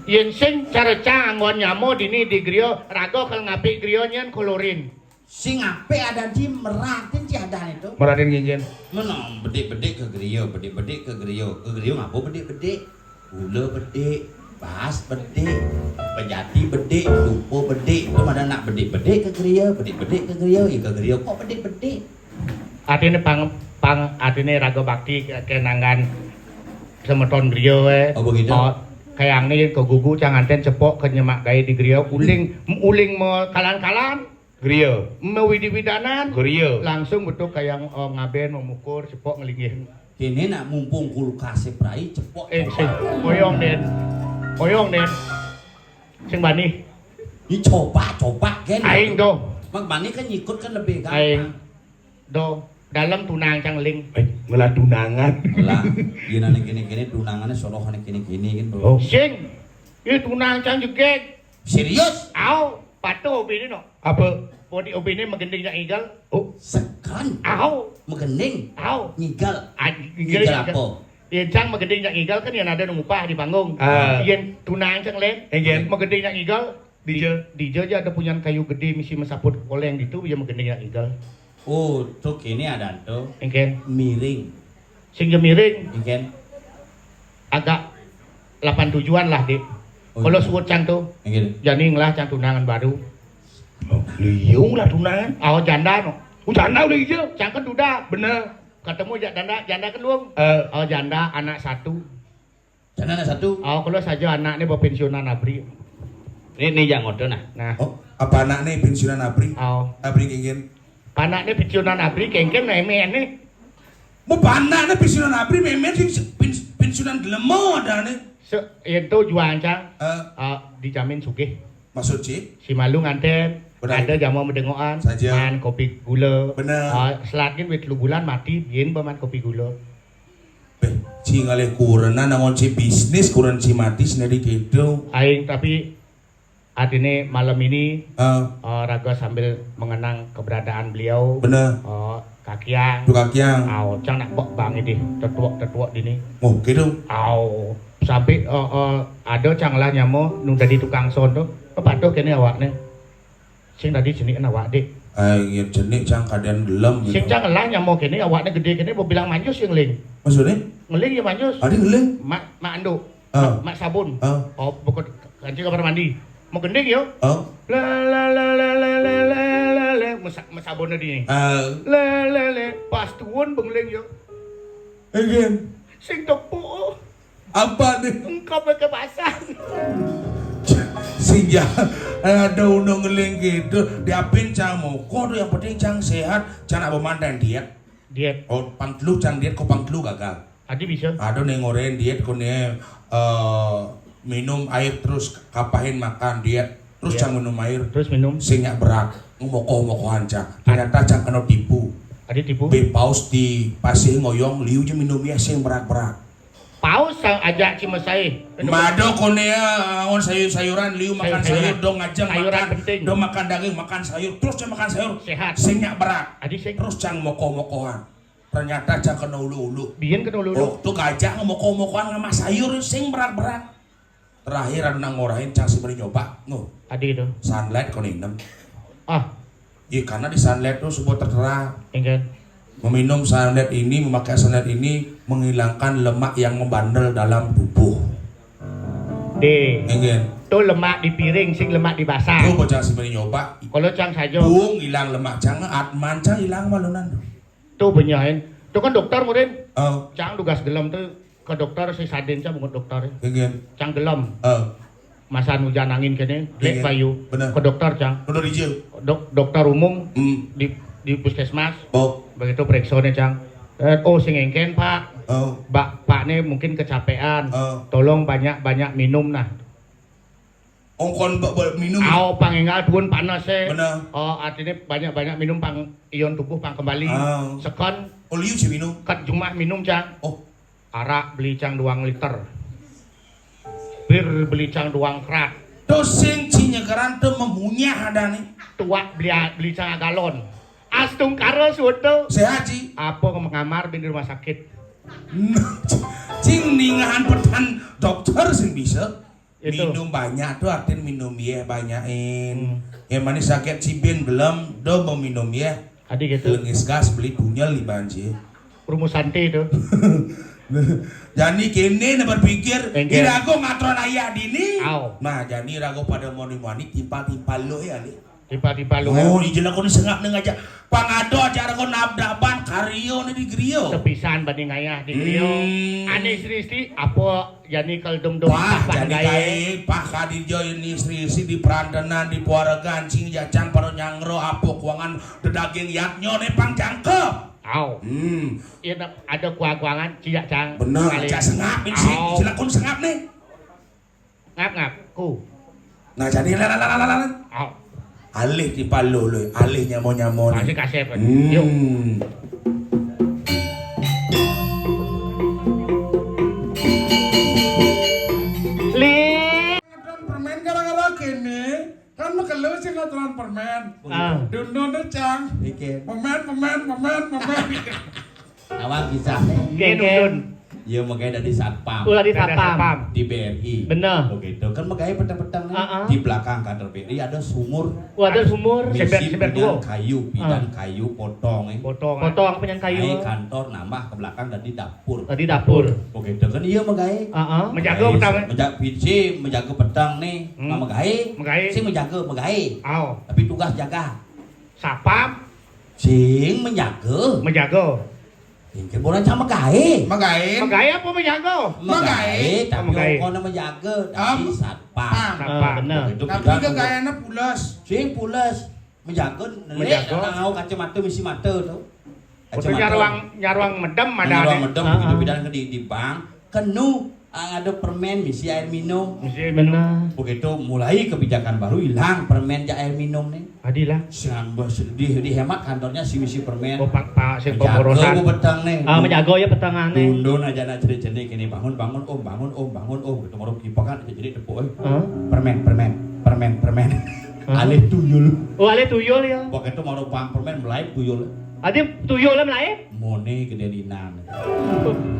Yen sing cara cang anggon nyamo dini di griya, raga kal ngapik griya nyen kolorin. Sing apik ada di meratin ci ada itu. Meratin nginjen. Menong bedik-bedik ke griya, bedik-bedik ke griya. Ke griya ngapa bedik-bedik? Gula bedik, bas bedik, pejati bedik, dupa bedik. Itu mana nak bedik-bedik ke griya, bedik-bedik ke griya, ya ke griya kok bedik-bedik. Artine pang, pang, artine raga bakti ke, kenangan semeton griya, eh. Oh, begitu. Oh, kayangne yen kegugu cang nganten cepok ke nyemak gawe di griya, uling, uling me kalan-kalan. Griya. Me widi-widanan. Griya. Langsung betul kayang, oh, ngaben, memukur, cepok ngelinggih. Kene nak mumpung kulkase prai, cepok. Eh, sing. Oyong, Den. Oyong, Den. Sing bani. Ini coba, coba, gen. Aing, do. Mang bani kan nyikut kan lebih gampang. Aing. Do, dalem tunang cang ling. Eh, ngelah tunangan. Ngelah. Yen ane kene-kene tunangane sorohane kene-kene kan, Bro. Oh. Sing. Ini tunang cang jegeg. Serius? Au, patuh bini no. Apa? Bodi obine megending jak ngigal. Oh. Sekan. Au. Megending. Au. Ngigal. Ah, ngigal. Ngigal apa? Ya, cang megending jak ngigal kan yang ada nu ngupah di panggung. Ah. Yen tunang cang len. Enggen. Megending jak ngigal. Dija. Di-, dija aja ada punyan kayu gede misi mesaput koleng gitu, ya megending jak ngigal. Oh, tuh kene ada tuh. Enggen. Miring. Sing ya miring. Enggen. Agak lapan tujuan lah, Dik. Oh, kalau iya. Suwut cang tuh. Enggen. Jani ngelah cang tunangan baru. Oh, liung lah tunangan. Oh, janda no. Oh, janda udah iya. Cang kan duda. Bener. Ketemu ja-, janda, janda kan luung. Eh. Oh, janda anak satu. Janda anak satu. Oh, kalau saja anaknya berpensiunan abri. Ini, ini yang ngodo nah. Nah. Oh, apa anaknya pensiunan abri? Oh. Abri kengken. Anaknya pensiunan abri kengken nah ini, ini. Mau anaknya pensiunan abri, memen sing pens-, pensiunan gelemo ada nih. Se-, itu jual cang. Eh. Ah, dijamin sugih. Maksud sih? Si malu nganten, benar. Ada jamu medengoan, saja. Man kopi gula. Benar. Ah, selat gin wit lu bulan mati, biyen paman kopi gula. Beh, si ngalih kurenan nangon si bisnis, kuren si mati sendiri gitu. Aing tapi artinya malam ini, eh, eh, raga sambil mengenang keberadaan beliau. Benar. Eh, kakiang. Tuh kakiang. Au, cang nak bek bang ini, tetuak-tetuak dini. Oh, gitu. Au, sampai, eh, eh, ada cang lah nyamo nung dadi tukang son tuh. Apa tuh kene awakne? Sing tadi jenik awak dik. Eh, iya jenik cang kadean gelem gitu. Sing cang lah nyamo kene awakne gede kene mau bilang manjus sing ling. Maksudnya? Ngeling ya manjus. Ada ngeling? Mak, mak anduk. Ah. Mak sabun. Ah. Oh, bukan kancing kamar mandi. Mau gending yo. Ah. La la la la la la la la la. Mesa-, mesabunnya di ini. Ah. La la la. Pas tuun bengeling yo. Again. Sing tepuk. Apa nih? Engkau pakai basah. Sing ya, ada undang ngeling gitu. Diapin cang moko tuh yang penting cang sehat, cang apa mantan diet. Diet. Oh, pang telu cang diet, kok pang telu gagal. Adi bisa. Aduh nih ngoren diet kok nih, eh, minum air terus kapahin makan diet. Terus, iya, cang minum air. Terus minum. Sing nyak berat. Ngomoko-ngokohan cang. Ternyata cang kena tipu. Adi tipu. Be paus di pasir ngoyong liu je minum ya sing berat-berat. Paus sang ajak cimesai. Mado konea angon sayur-sayuran liu makan sayur-sayuran. Sayur, dong aja sayuran makan penting. Dong makan daging, makan sayur, terus cang makan sayur. Sehat. Sing nyak berat. Adi sing. Terus cang moko-mokohan. Ternyata cang kena ulu-ulu. Biyen kena ulu-ulu. Oh, tuh gajah moko-mokohan sama sayur sing berat-berat. Terakhir anu nang ngorahin cang sing beri nyoba. Nuh. Adi itu. Sunlight kon inem. Ah. Iya, karena di sunlight tuh sebuah tertera. Engken. Meminum sunlight ini, memakai sunlight ini menghilangkan lemak yang membandel dalam tubuh. Deh. Engken. Tuh lemak di piring, sing lemak di basah. Tuh bocah sing beri nyoba. Kalau cang saja. Bung hilang lemak cang, atman cang hilang malunan. Tuh benyain. Tuh kan dokter murin. Oh. Cang tugas gelem tuh ke dokter si sadin cang bungut dokter. Engken. Cang gelem. Oh. Masan hujan angin kene, lek bayu. Bener. Ke dokter cang. Bener ije. Dok-, dokter umum, hmm, di, di puskesmas. Oh. Begitu periksa nih cang. Eh, oh sing engken pak. Oh. Pak nih mungkin kecapean. Oh. Tolong banyak-banyak minum nah. Ongkon ba-, ba-, minum. Au pangenggal tuun panas eh. Bener. Oh, artinya banyak-banyak minum pang ion tubuh pang kembali. Ah. Sekon. Oh, liu sih minum. Kat jumah minum cang. Oh. Arak beli cang duang liter. Bir beli cang duang kerat. Tuh sing ci nyegeran tuh memunyah ada nih. Tuak beli, beli cang galon. Astungkara suatu. Sehat ci. Apa ke kamar bin di rumah sakit. Cing ningahan petan dokter sing bisa. Itu. Minum banyak tuh artin minum ye banyakin. Hmm. Yang manis sakit cibin gelem do mau minum ye. Adi gitu. Lengis gas beli punya liban sih. Rumus santai itu. Jadi kini nih berpikir, engke. Irago ngatron ayah dini. Au. Nah, jadi irago pada moni-moni timpal-timpal lo ya li. Tiba-tiba lu. Oh, di jelek kono sengap ning aja. Pangado acara kono nabdaban kario ni di griyo. Sepisan banding ayah di griyo. Hmm. Ane istri-istri apa jani keldum-dum. Pah, jani kae, pah kadijo ini istri-istri di perantenan, di puaregan, sing jacang paro nyangro apa kuangan dedaging yatnyo ne pang jangkep. Au. Hmm. Iya, ada kuang-kuangan, cijak cang. Bener, cak sengap ini sih. Au. Jelek kono sengap nih. Ngap-ngap, ku. Nah, jadi la la la la la. Au. Alih di palo lo, alih nyamo-nyamo ni. Masih kasep kan? Hmm. Yuk. Li. Aturan permen gara-gara kene, kan mekelo sing aturan permen. Ah. Duno ne cang. Iki. Permen, permen, permen, permen. Awak bisa. Nggih, Dun. Iya, magaé dadi satpam. Oh, dadi satpam. Di B R I. Bener. Begitu. Kan magaé peteng-peteng nih. Heeh. Di belakang kantor B R I ada sumur. Oh, ada sumur. Misi bidan kayu, bidan kayu potong, eh. Potong, potong, penyan kayu. Naik kantor, nambah ke belakang dadi dapur. Dadi dapur. Begitu kan, iya, magaé. Heeh. Menjaga peteng, eh. Menja-, si menjaga peteng nih. Hmm. Nah, magaé. Magaé. Si menjaga, magaé. Aw. Tapi tugas jaga. Satpam. Sing menjaga. Menjaga. Sing ke bola sama magaé. Magaé. Magaé apa menjaga? Magaé, tapi magaé. Pokoknya menjaga, tapi satpam. Satpam. Ah, bener. Begitu. Tapi kita gayana pules. Sing pules. Menjaga, nelek, menjaga. Ngau kacamata, misi mata tuh. Betul, kacamata. Nyaruang, nyaruang medem ada. Nyaruang medem, begitu bidan ke di, di bank, kenu, ah, ada permen, misi air minum. Misi air minum. Bener. Begitu mulai kebijakan baru, hilang permen ja air minum nih. Adil lah. Sedih, dihemat kantornya si misi permen. Oh, Pak, Pak, si menjaga pemborosan. Beteng nih. Ah, menjaga ya petengan nih. Dundun aja nak cerik-cerik ini, bangun, bangun, Om, bangun, Om, bangun, Om. Gitu, moro kipakan aja jadi tepuk, eh. Hah? Permen, permen, permen, permen. Hah? Alih tuyul. Oh, alih tuyul ya. Begitu moro pang permen, melaib tuyul. Adi tuyul lah melaib? Mone gedé linan.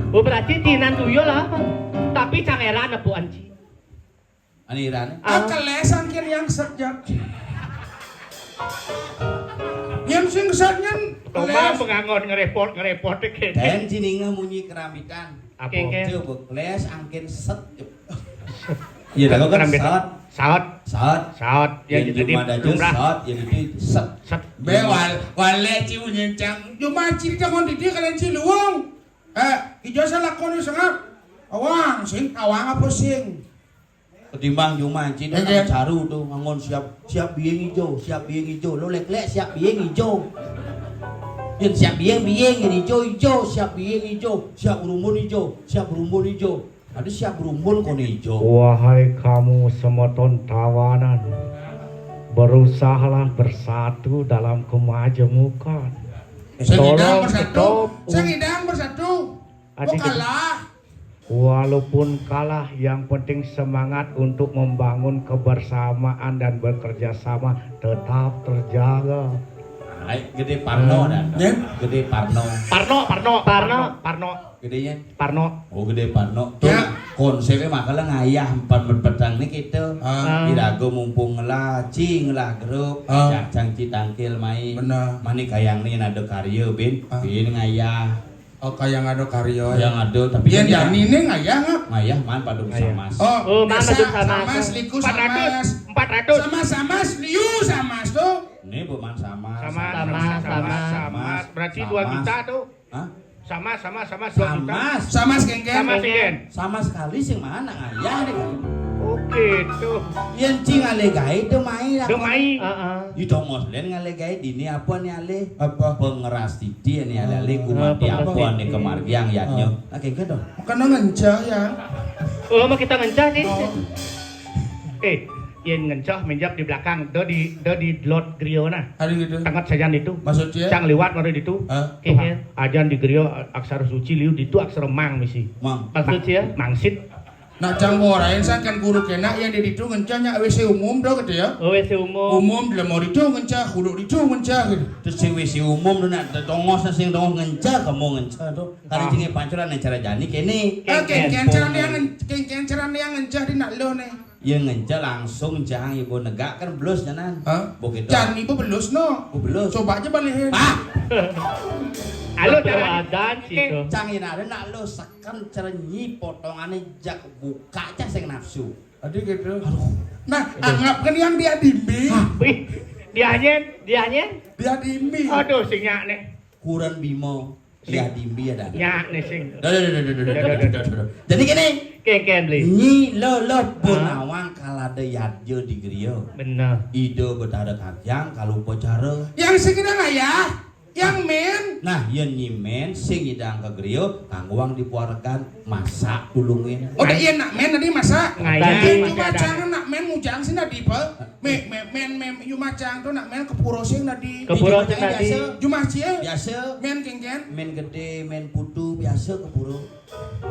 Oh, berarti tinan tuyul lah. Tapi cangeran apa anci? Ani Iran. Ah, kelés angkin yang sejak. Yang sing sejak nyen kelés. Pengangon ngerepot, ngerepot dikit. Dan jininga munyi kerambitan. Apa? Kengkeng. Coba kelés angkin set. Iya, dah kan kerambitan. Saat. Saat. Saat. Saat. Ya, jadi jumlah dah jumlah. Saat, ya, jadi set. Set. Be, wal-, wale ci munyi cang. Cuma ci jangan di dia kalian ci luwung. Eh, ijo salah kono sengap. Awang, sing, awang apa sing? Ketimbang cuma cina caru tuh, ngangon siap, siap biing ijo, siap biing ijo. Lo lek-lek siap biing ijo. Yen siap biing, biing, yen ijo, ijo, siap biing ijo, siap rumbun ijo, siap rumbun ijo. Ada siap rumbun kono ijo. Wahai kamu semeton tawanan, berusahalah bersatu dalam kemajemukan. Eh, sing idang bersatu. Tolong stop. Sing idang bersatu. Adik. Kok kalah? Walaupun kalah, yang penting semangat untuk membangun kebersamaan dan bekerja sama tetap terjaga. Ai, gedé Parno dah. Ya? Gedé Parno. Parno, Parno, Parno. Parno. Gedé ya? Parno. Oh, gedé Parno. Tuh, ya. Konsepnya makalah ngayah empat petang nih kita. Ah. Iraga mumpung ngelah, ci ngelah grup, ah, cacang ci tangkil mai. Bener. Mani kayang nih ada karya, Bin. Ah. Bin ngayah. Oh, kaya yang ada karya. Yang ada, tapi yang jadi jani ini ngayah, ngap? Ngayah, man, padung samas. Oh, man, padung samas. Samas, liku samas. Empat ratus. Samas, samas, liu samas tuh. Ini bukan samas. Samas, samas, samas, samas. Berarti dua juta tuh. Hah? Samas, samas, samas, dua juta. Samas. Samas, kengken. Samas, kengken. Sama sekali sing mana ngayah deh. Oke, tuh. Yang cing ale gaé dé mai lah. Dé mai. Heeh. Di tongos lén ngale gaé dini apa nih ale? Apa? Pengeras titi nih ale-ale, gumanti apa nih kemargiang yadnya. Ah. Nah, kayak gitu. Kena ngencah ya. Oh, mah kita ngencah nih. Oh. Eh, yang ngencah menjak di belakang, do di, do di lot griyo nah. Ada gitu. Tengah sajan itu. Maksudnya? Cang liwat baru ditu. Hah? Tuh, ajan di griyo aksara suci liu ditu aksara mang misi. Mang. Maksudnya? Mangsit. Nak cang borain sangkan guru kena yang di ditu ngencah nya W C umum do gitu ya. Oh, W C umum. Umum dalam mau ditu ngencah, kudu ditu ngencah gitu. Terus sing W C umum tu nak tongos sing tongos ngencah kamu ngencah tu. Kali jenenge pancuran nih cara jani kene. Kengken cara yang ngencah di nak lo nih. Ya ngencah langsung cang ibu negak kan belus janan. Hah? Begitu. Cang ibu belus no. Ibu belus. Coba aja balihin. Ah. Halo cara adan situ. Cang ini ada nak lo kan cara nyi potongannya jak buka aja sing nafsu. Aduh gitu. Aduh. Nah, anggap kan yang dia dimbi. Wih, dianyen, dianyen. Dia dimbi. Aduh, sing nyak nih. Kuran bimo. Dia dimbi ada. Nyak nih sing. Dah, dah, dah. Jadi gini. Kengken beli. Nyi lo lo pun awang kalau ada yadjo di griyo. Bener. Ide betara kacang kalau upacara. Yang sing kena ngayah. Yang men. Nah, yen nyimen sing nyidang ke griya kanggo wong dipuaregan masak tulungin. Oh, dak yen nak men tadi masak. Ngayah. Yen cuma jangan nak men mujang sing tadi, Pak. Me, me, men, men, cuma cang tu nak men kepuro sing tadi. Kepuro sing tadi. Cuma cie. Biasa. Men kengken. Men gede, men putu, biasa kepuro.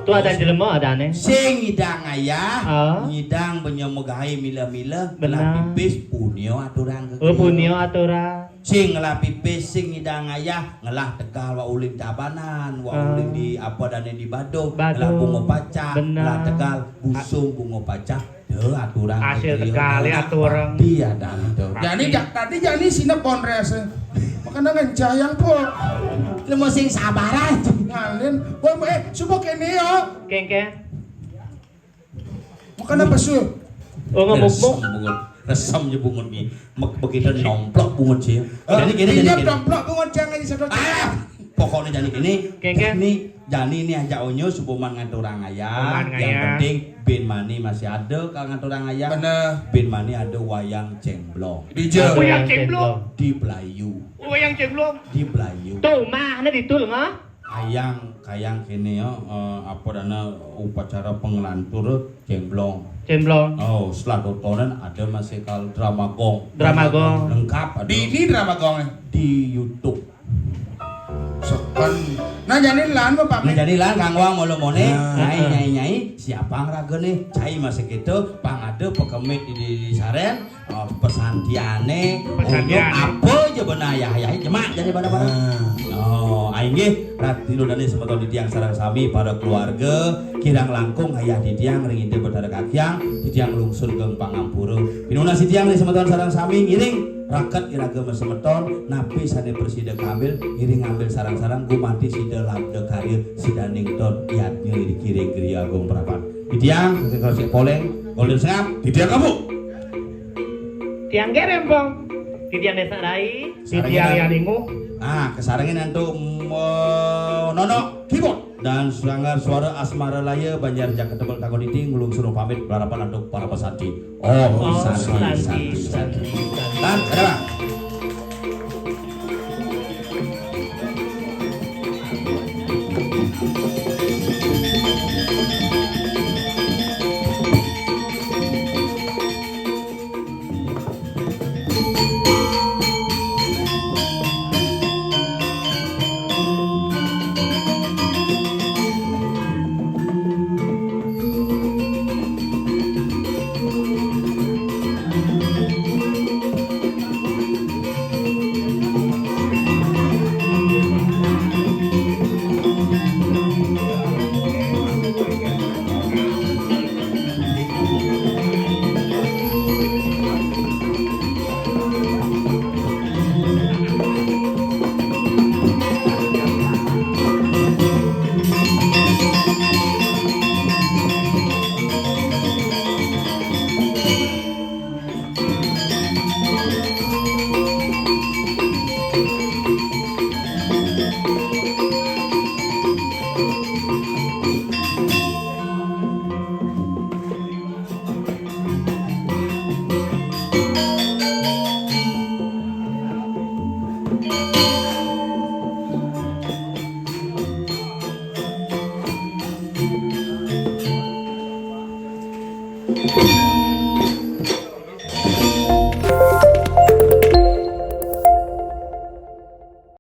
Tu ada jelema adane. Sing nyidang ayah, ah, nyidang benyo megahe mila-mila, benar. Kelah pipis, punyo aturan ke griya. Oh, punyo aturan. Sing ngelah pipis, sing ngidang ayah, ngelah tegal wak ulin Tabanan, wak Ah. ulin di apa dane di Badung, Badung. ngelah bungo pacah, Benar. ngelah tegal busung bungo pacah. Tuh aturan Hasil aja, tegal ya, ngelah aturan. padi ada itu. Jani jak tadi jani sini pondres. Makanya ngencah yang po. Lemo sing sabar aja. Ngalin. Wah, eh, subuh kene yo. Kengkeng. Makan apa su? Oh, ngemuk-muk. Resem bungut. Resem je bungut ni. Mek begitu nomplok bungut sih. Eh, Jadi gini, jadi pinjam gini. nomplok bungut jangan di satu Ah, pokoknya jadi gini. Kengkeng. Jani, jani ni ajak onyo subuh man ngaturang ayah. Yang penting bin mani masih ada kalau ngaturang ayah. Bener. Bin mani ada wayang cemblong. Dija. Wayang cemblong. Di Belayu. Wayang cemblong. Di Belayu. Tuh, mah, ada di tul, mah. Kayang, kayang kene ya, eh, apa dana upacara pengelantur cemblong. Cemblong. Oh, setelah totonan ada masih kal drama gong. Drama gong. Lengkap ada. Di ini drama gong, eh? Di YouTube. Seken. Nah, jani lan, Bapak. Nah, jani lan, Kang Wang, molo mone. Nah. Nyai, nyai, nyai, siapa ngeraga nih? Cai masih gitu, pang ada pekemit di, di, di saren. Oh, pesantiane, Pesantiane. untuk apa aja benar ya, ya, jemak jadi pada-pada. Ah. Oh, aing nggih, rati dane semeton titiang sareng sami para keluarga, kirang langkung ayah titiang ring Ida Betara Kakyang, titiang lungsur geng pangampura. Pinunas titiang ring semeton sareng sami ngiring raket iraga semeton, napi sane presida kambil, ngiring ngambil sareng-sareng gumanti sida labda karya sidaning ton yadnya iri kiring griya agung prapat. Titiang, sing poleng, golden sengap, titiang kamu. Tiang Gerempong. Titiang Desa Rai. Titiang Yaningu. Ah, kesarengin antuk, mm, Nono Keyboard dan Sanggar Suara Asmara Laya Banjar Jakarta Tebel Takon Iti ngulung suruh pamit berharapan antuk para pesanti. Oh, Om santi, Santi, santi, Santi, santi. Santi. Dan, ada, Bang?